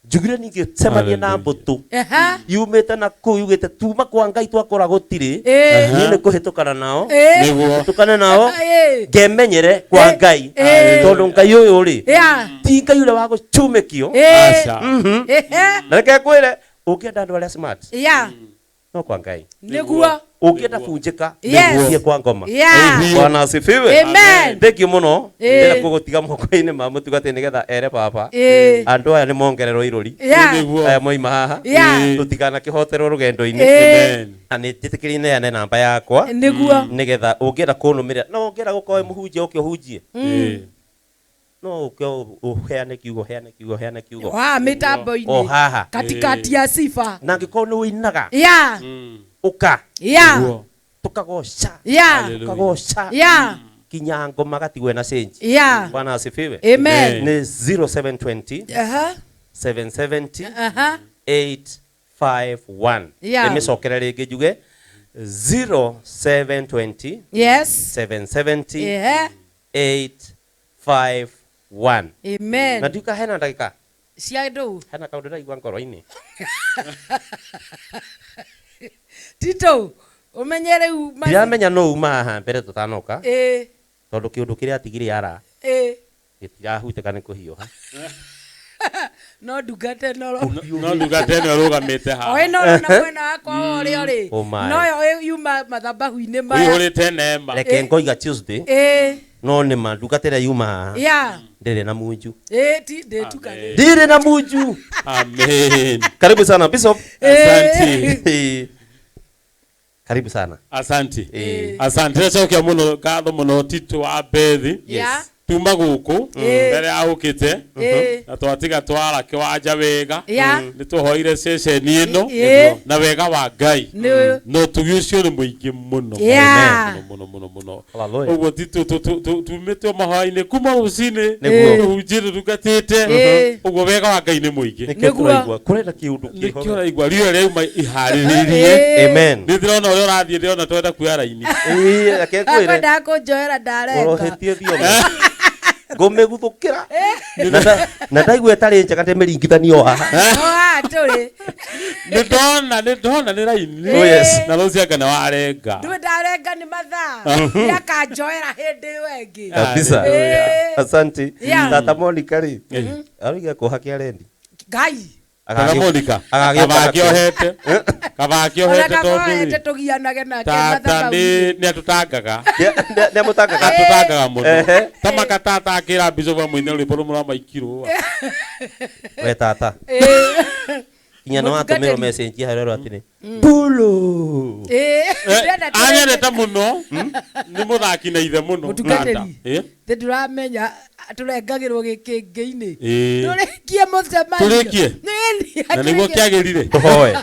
njugire ningĩ cemanie na mbũtũ Aha. yumĩte na kũu yugĩte tuma kwa Ngai twakora gũtirĩ Ĩ. niĩ nĩ kũhĩtũkana nao Ĩ. Nĩguo. hĩtũkane nao Ĩ. ngemenyere kwa Ngai Ĩ. tondũ Ngai ũyũ rĩ Yeah. ti Ngai ũrĩa wa gũcumĩkio. Ĩ. Aca. Ehe. Na reke ngwĩre ũngĩenda andũ arĩa smart Yeah. no kwa Ngai. Nĩguo. Ũngĩenda bunjĩka Yes. thiĩ kwa ngoma. Yeah. Bwana asifiwe. Amen. Thank you mũno. Ĩ. Ndĩrenda kũgũtiga moko-inĩ ma mũtungatĩri nĩgetha ere baba Ĩ. andũ aya nĩ mongererwo irũri. Yeah. Nĩguo. Aya moima haha Yeah. tũtikanakĩhoterwo rũgendo-inĩ. Ĩ. Amen. Na nĩ njĩtĩkĩrie neane namba yakwa Nĩguo. nĩgetha ũngĩenda kũnũmĩrĩra no ũngĩenda gũkorwo wĩ mũhunjia ũke ũhunjie Ĩ. no ũke ũheane kiugo heane kiugo heane kiugo Wa mĩtambo-inĩ. o haha Katikati ya sifa. na angĩkorwo nĩ ũinaga Yeah. ũka Yeah. Nĩguo. tũkagoca Yeah. Hallelujah. tũkagoca Yeah. kinya ngoma gatigwe na cenji. Yeah. Bwana asifiwe. Amen. Nĩ 0720 Aha. 770 Aha. 851. Yeah. Ndĩmĩcokere rĩngĩ njuge 0720 Yes. 770 Ehe. 851. Amen. Na ndiuka hena ndagĩka Cia ndũ. hena kaũndũ ndaigua ngoro-inĩ. Tito, ũmenye rĩu Ndiramenya no uma haha mbere tũtanoka Ĩ. tondũ kĩũndũ kĩrĩa atigire ara Ĩ. gĩtirahutĩka nĩ kũhiũha. No ndungata ĩno No ndungata ĩno ĩrũgamĩte o haha. ĩno ũrona mwena wakwa wa ũrĩo rĩ Oh my. noyo yuma mathabahu-inĩ maya. Ũihũrĩte neema. Reke ngoiga Tuesday Ĩ. no nĩ ma ndungata ĩrĩa yuma haha Yeah. ndĩrĩ na munju. Ĩ ti ndĩtukane. Ndirĩ na munju. Amen. Karibu sana Bishop. Asante. Karibu sana. Asante. Eh. Asante. Ndacokia muno ngatho muno Tito wa Bethi. Yes. Tuma guku Eh. mbere ya ukite Eh. na twatiga twara kiwanja wega. Yeah. Nĩ tũhoire ceceni ĩno Eh. na wega wa Ngai. Nĩ- Na ũtugi ũcio nĩ mũingĩ mũno. Yeah. Mũno mũno mũno. Hallelujah. Ũguo Tito tumĩtwo mahoya-inĩ kuma rũcinĩ. Nĩguo. Tũhunjĩte tungatĩte. Eh. Ũguo wega wa Ngai nĩ mũingĩ. Nĩkĩo Nĩguo. tũraigua kũrenda kĩũndũ Nĩkĩo kĩho. ũraigua riũa rĩauma iharĩrĩrie. Eh. Amen. Nĩ ndĩrona ũrĩa ũrathiĩ ndĩrona twenda kuoya raini. Ĩĩ, reke ngwĩre. Akwendaga kũnjoera ndarenga. Ũrohetie thiomi. Ngũmĩguthũkĩra. Na na ndaigua ĩtarĩ njega ndĩmĩringithanio haha. O haha tũrĩ. Nĩ ndona nĩ ndona nĩ raini. Oh, yes. Na rũciũ anga nĩ warenga. Ndũĩ ndarenga nĩ mathaa. Nĩakanjoera hĩndĩ ĩyo ĩngĩ. Kabisa. Eh. Asante. Yeah. Tata Monica rĩ. Eh. Aroiga kũha kĩa rendi. Ngai. Tata Monica. Agagĩũka Kaba nakĩo. akĩohete. Kaba Ona akĩohete kaba tondũ ohete rĩ, tũgianage nake tata mathaa nĩ nĩ atũtangaga. Nĩ amũtangaga. Atũtangaga mũno. Ehe. Ta makatata akĩra Bishop amũine rwĩmbo rũmwe rwa maikirwo. We tata. Eh. Kinya nĩ watũmĩrwo Mũtungatĩri. message harĩa ũrerwo atĩrĩ. Pulu. Eh, ndĩrenda tũreke- Anyendete mũno. Nĩ mũthaki na ithe mũno. Mũtungatĩri. Tata. Eh. Thĩ ndũramenya tũrengagĩrwo gĩkĩngĩ-inĩ. Eh. Tũrĩkie mũcemanio. Tũrĩkie? Nĩni, Na nĩguo kĩagĩrire. Tũhoe.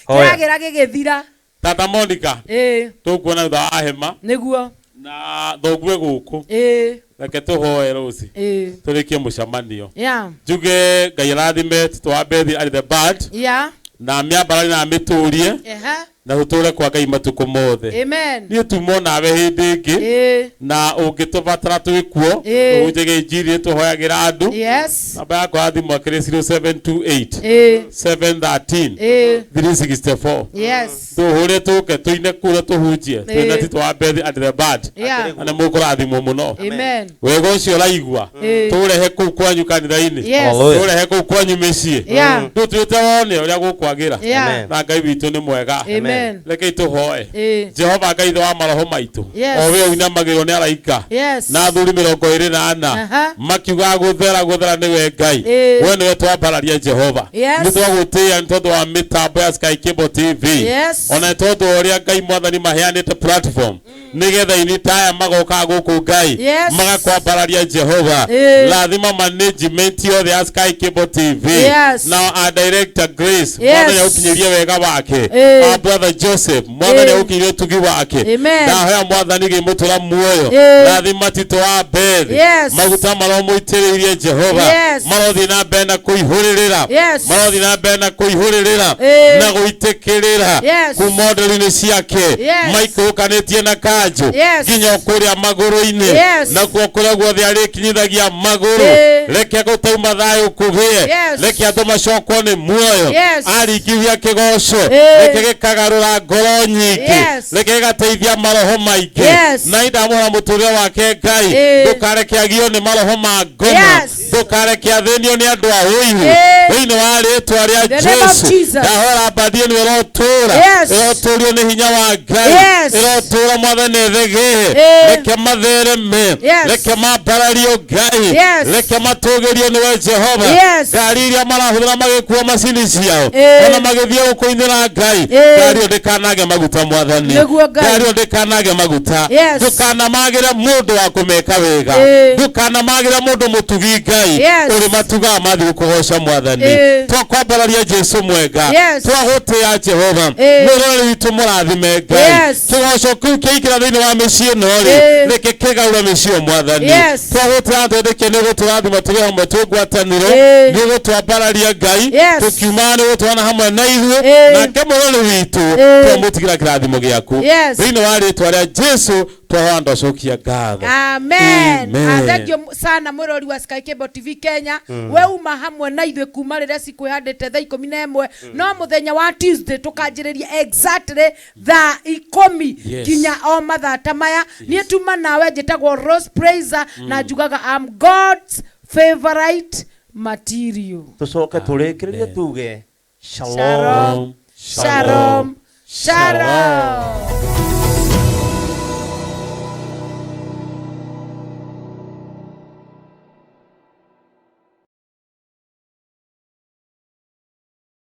Hoya. Kĩragĩra gĩgĩthira. Tata Monica. Ĩĩ, Tũkuona thutha wa hema. nĩguo. Na thogue gũkũ. Ĩĩ, Reke tũhoe rũci. ĩĩ. Tũrĩkie mũcemanio. Yeah. Njuge Ngai arathime Tito wa Bethi arĩ the band Yeah. na mĩambarari na mĩtũrie Ehe. na tũtũre kwa Ngai matukũ mothe. Amen. Niĩ tumo nawe hĩndĩ ĩngĩ Ĩĩ. na ũngĩtũbatara twĩ kuo Ĩĩ. tũhunjagia injiri tũhoyagĩra andũ. Yes. Namba yakwa ya thimũ akĩrĩ 0728 Ĩĩ. 713 Ĩĩ. 364. Yes. Tũhũre tũke tũine kura tũhunjie twĩna Ĩĩ. Tito wa Bethi and the band Yeah. na nĩ mũkũrathimwo mũno. Amen. Wega ũcio ũraigua Ĩĩ. tũrehe kũu kwanyu kanitha-inĩ. Yes. Hallelujah. Tũrehe kũu kwanyu mĩciĩ. Yeah. Ndũtuĩte wone ũrĩa gũkwagĩra. Yeah. Amen. Na Ngai witũ nĩ mwega. Amen. Rekei tũhoe. Ĩĩ. Jehova Ngai ithe wa maroho maitũ. Yes. O we ũinamagĩrwo nĩ araika. Yes. Na athuri 24. Aha. Makiuga gũthera gũthera nĩwe Ngai. Ĩĩ. We nĩwe twambararia Jehova. Yes. Nĩ twagũtĩĩa nĩ tondũ wa mĩtambo ya Sky Cable TV. Yes. Ona nĩ tondũ wa ũrĩa Ngai mwathani maheanĩte platform nĩgetha ini taya magoka gũkũ Ngai Yes. magakwambararia Jehova. Ĩĩ. Rathima management yothe ya Sky Cable TV. Yes. Na our director Grace Yes. mwathani agũkinyĩrie wega wake. Ĩĩ. Our brother Joseph mwathani Ĩĩ. agũkinyĩrie ũtugi wake. Amen. Ndahoya mwathani gĩmũtũra muoyo. Ĩĩ. Rathima Tito wa Bethi. Yes. Maguta maromũitĩrĩirie Jehova. Yes. Marothiĩ na mbere na kũihũrĩrĩra. Yes. Marothiĩ na mbere na kũihũrĩrĩra Ĩĩ. na gũitĩkĩrĩra Yes. kuma nderi-inĩ ciake Yes. maikũrũkanĩtie na kanjũ Yes. nginya kũrĩa magũrũ-inĩ Yes. nakuo kũrĩa guothe arĩkinyithagia magũrũ Ĩĩ. reke gũtauma thayũ kũgĩe Yes. reke andũ macokwo nĩ muoyo Yes. aringithia kĩgoco Ĩĩ. reke gĩkagarũra ngoro nyingĩ Yes. reke gĩgateithia maroho maingĩ Yes. na indamũra mũtũrĩre wake Ngai Ĩĩ. ndũkareke agio nĩ maroho ma ngoma Yes. ndũkareke athĩnio nĩ andũ a ũiru Ĩĩ. thĩinĩ wa rĩtwa rĩa The name of Jesu Jesus. ndahora mbathi ĩno ĩrotũra Yes. ĩrotũrio nĩ hinya wa Ngai Yes. ĩrotũra mwathani ĩthegee Ĩĩ. reke mathereme Yes. reke mambarario Ngai Yes. reke matũgĩrio nĩwe Jehova Yes. ngari iria marahũthĩra magĩkua macini ciao Ĩĩ. ona magĩthiĩ gũkũinĩra Ngai Ĩĩ. ngari ĩyo ndĩkanage maguta mwathani Nĩguo Ngai. ngari ĩyo ndĩkanage maguta Yes. ndũkanamagĩre mũndũ wa kũmeka wega Ĩĩ. ndũkanamagĩre mũndũ mũtugi Ngai Yes. ũrĩ matugaga mathiĩ gũkũgoca mwathani Ĩĩ. twakwambararia Jesu mwega Yes. twagũtĩĩa Jehova Ĩĩ. mwĩroreri witũ mũrathime Ngai Yes. kĩgoco kĩu kĩaingĩra thĩinĩ wa mĩciĩ ĩno rĩ Ĩĩ. reke kĩgaũre mĩciĩ ĩyo mwathani Yes. twagũtĩĩa twĩtĩkie nĩ ũgũtũrathima tũrĩ hamwe twĩ ngwatanĩro Ĩĩ. nĩ ũgũtwambararia Ngai Yes. tũkiumaga nĩ ũgũtwana hamwe na ithuĩ Ĩĩ. nake mũrori witũ Ĩĩ. twamũtigĩra kĩrathimo gĩaku Yes. thĩinĩ wa rĩtwa rĩa Jesu twahoya ndacokia ngatho Amen. Amen. Ah, thank you sana mwirori wa Sky Cable TV Kenya. We uma hamwe na ithuĩ kuma rĩrĩa cikwĩhandĩte thaa 11 no mũthenya wa Tuesday tũkanjĩrĩria exactly thaa 10 Yes. nginya o mathaa ta maya. Niĩ tuma nawe njĩtagwo Rose Praiser na njugaga I'm God's favorite material. Tũcoke tũrĩkĩrĩrie tuge Shalom. Shalom. Shalom.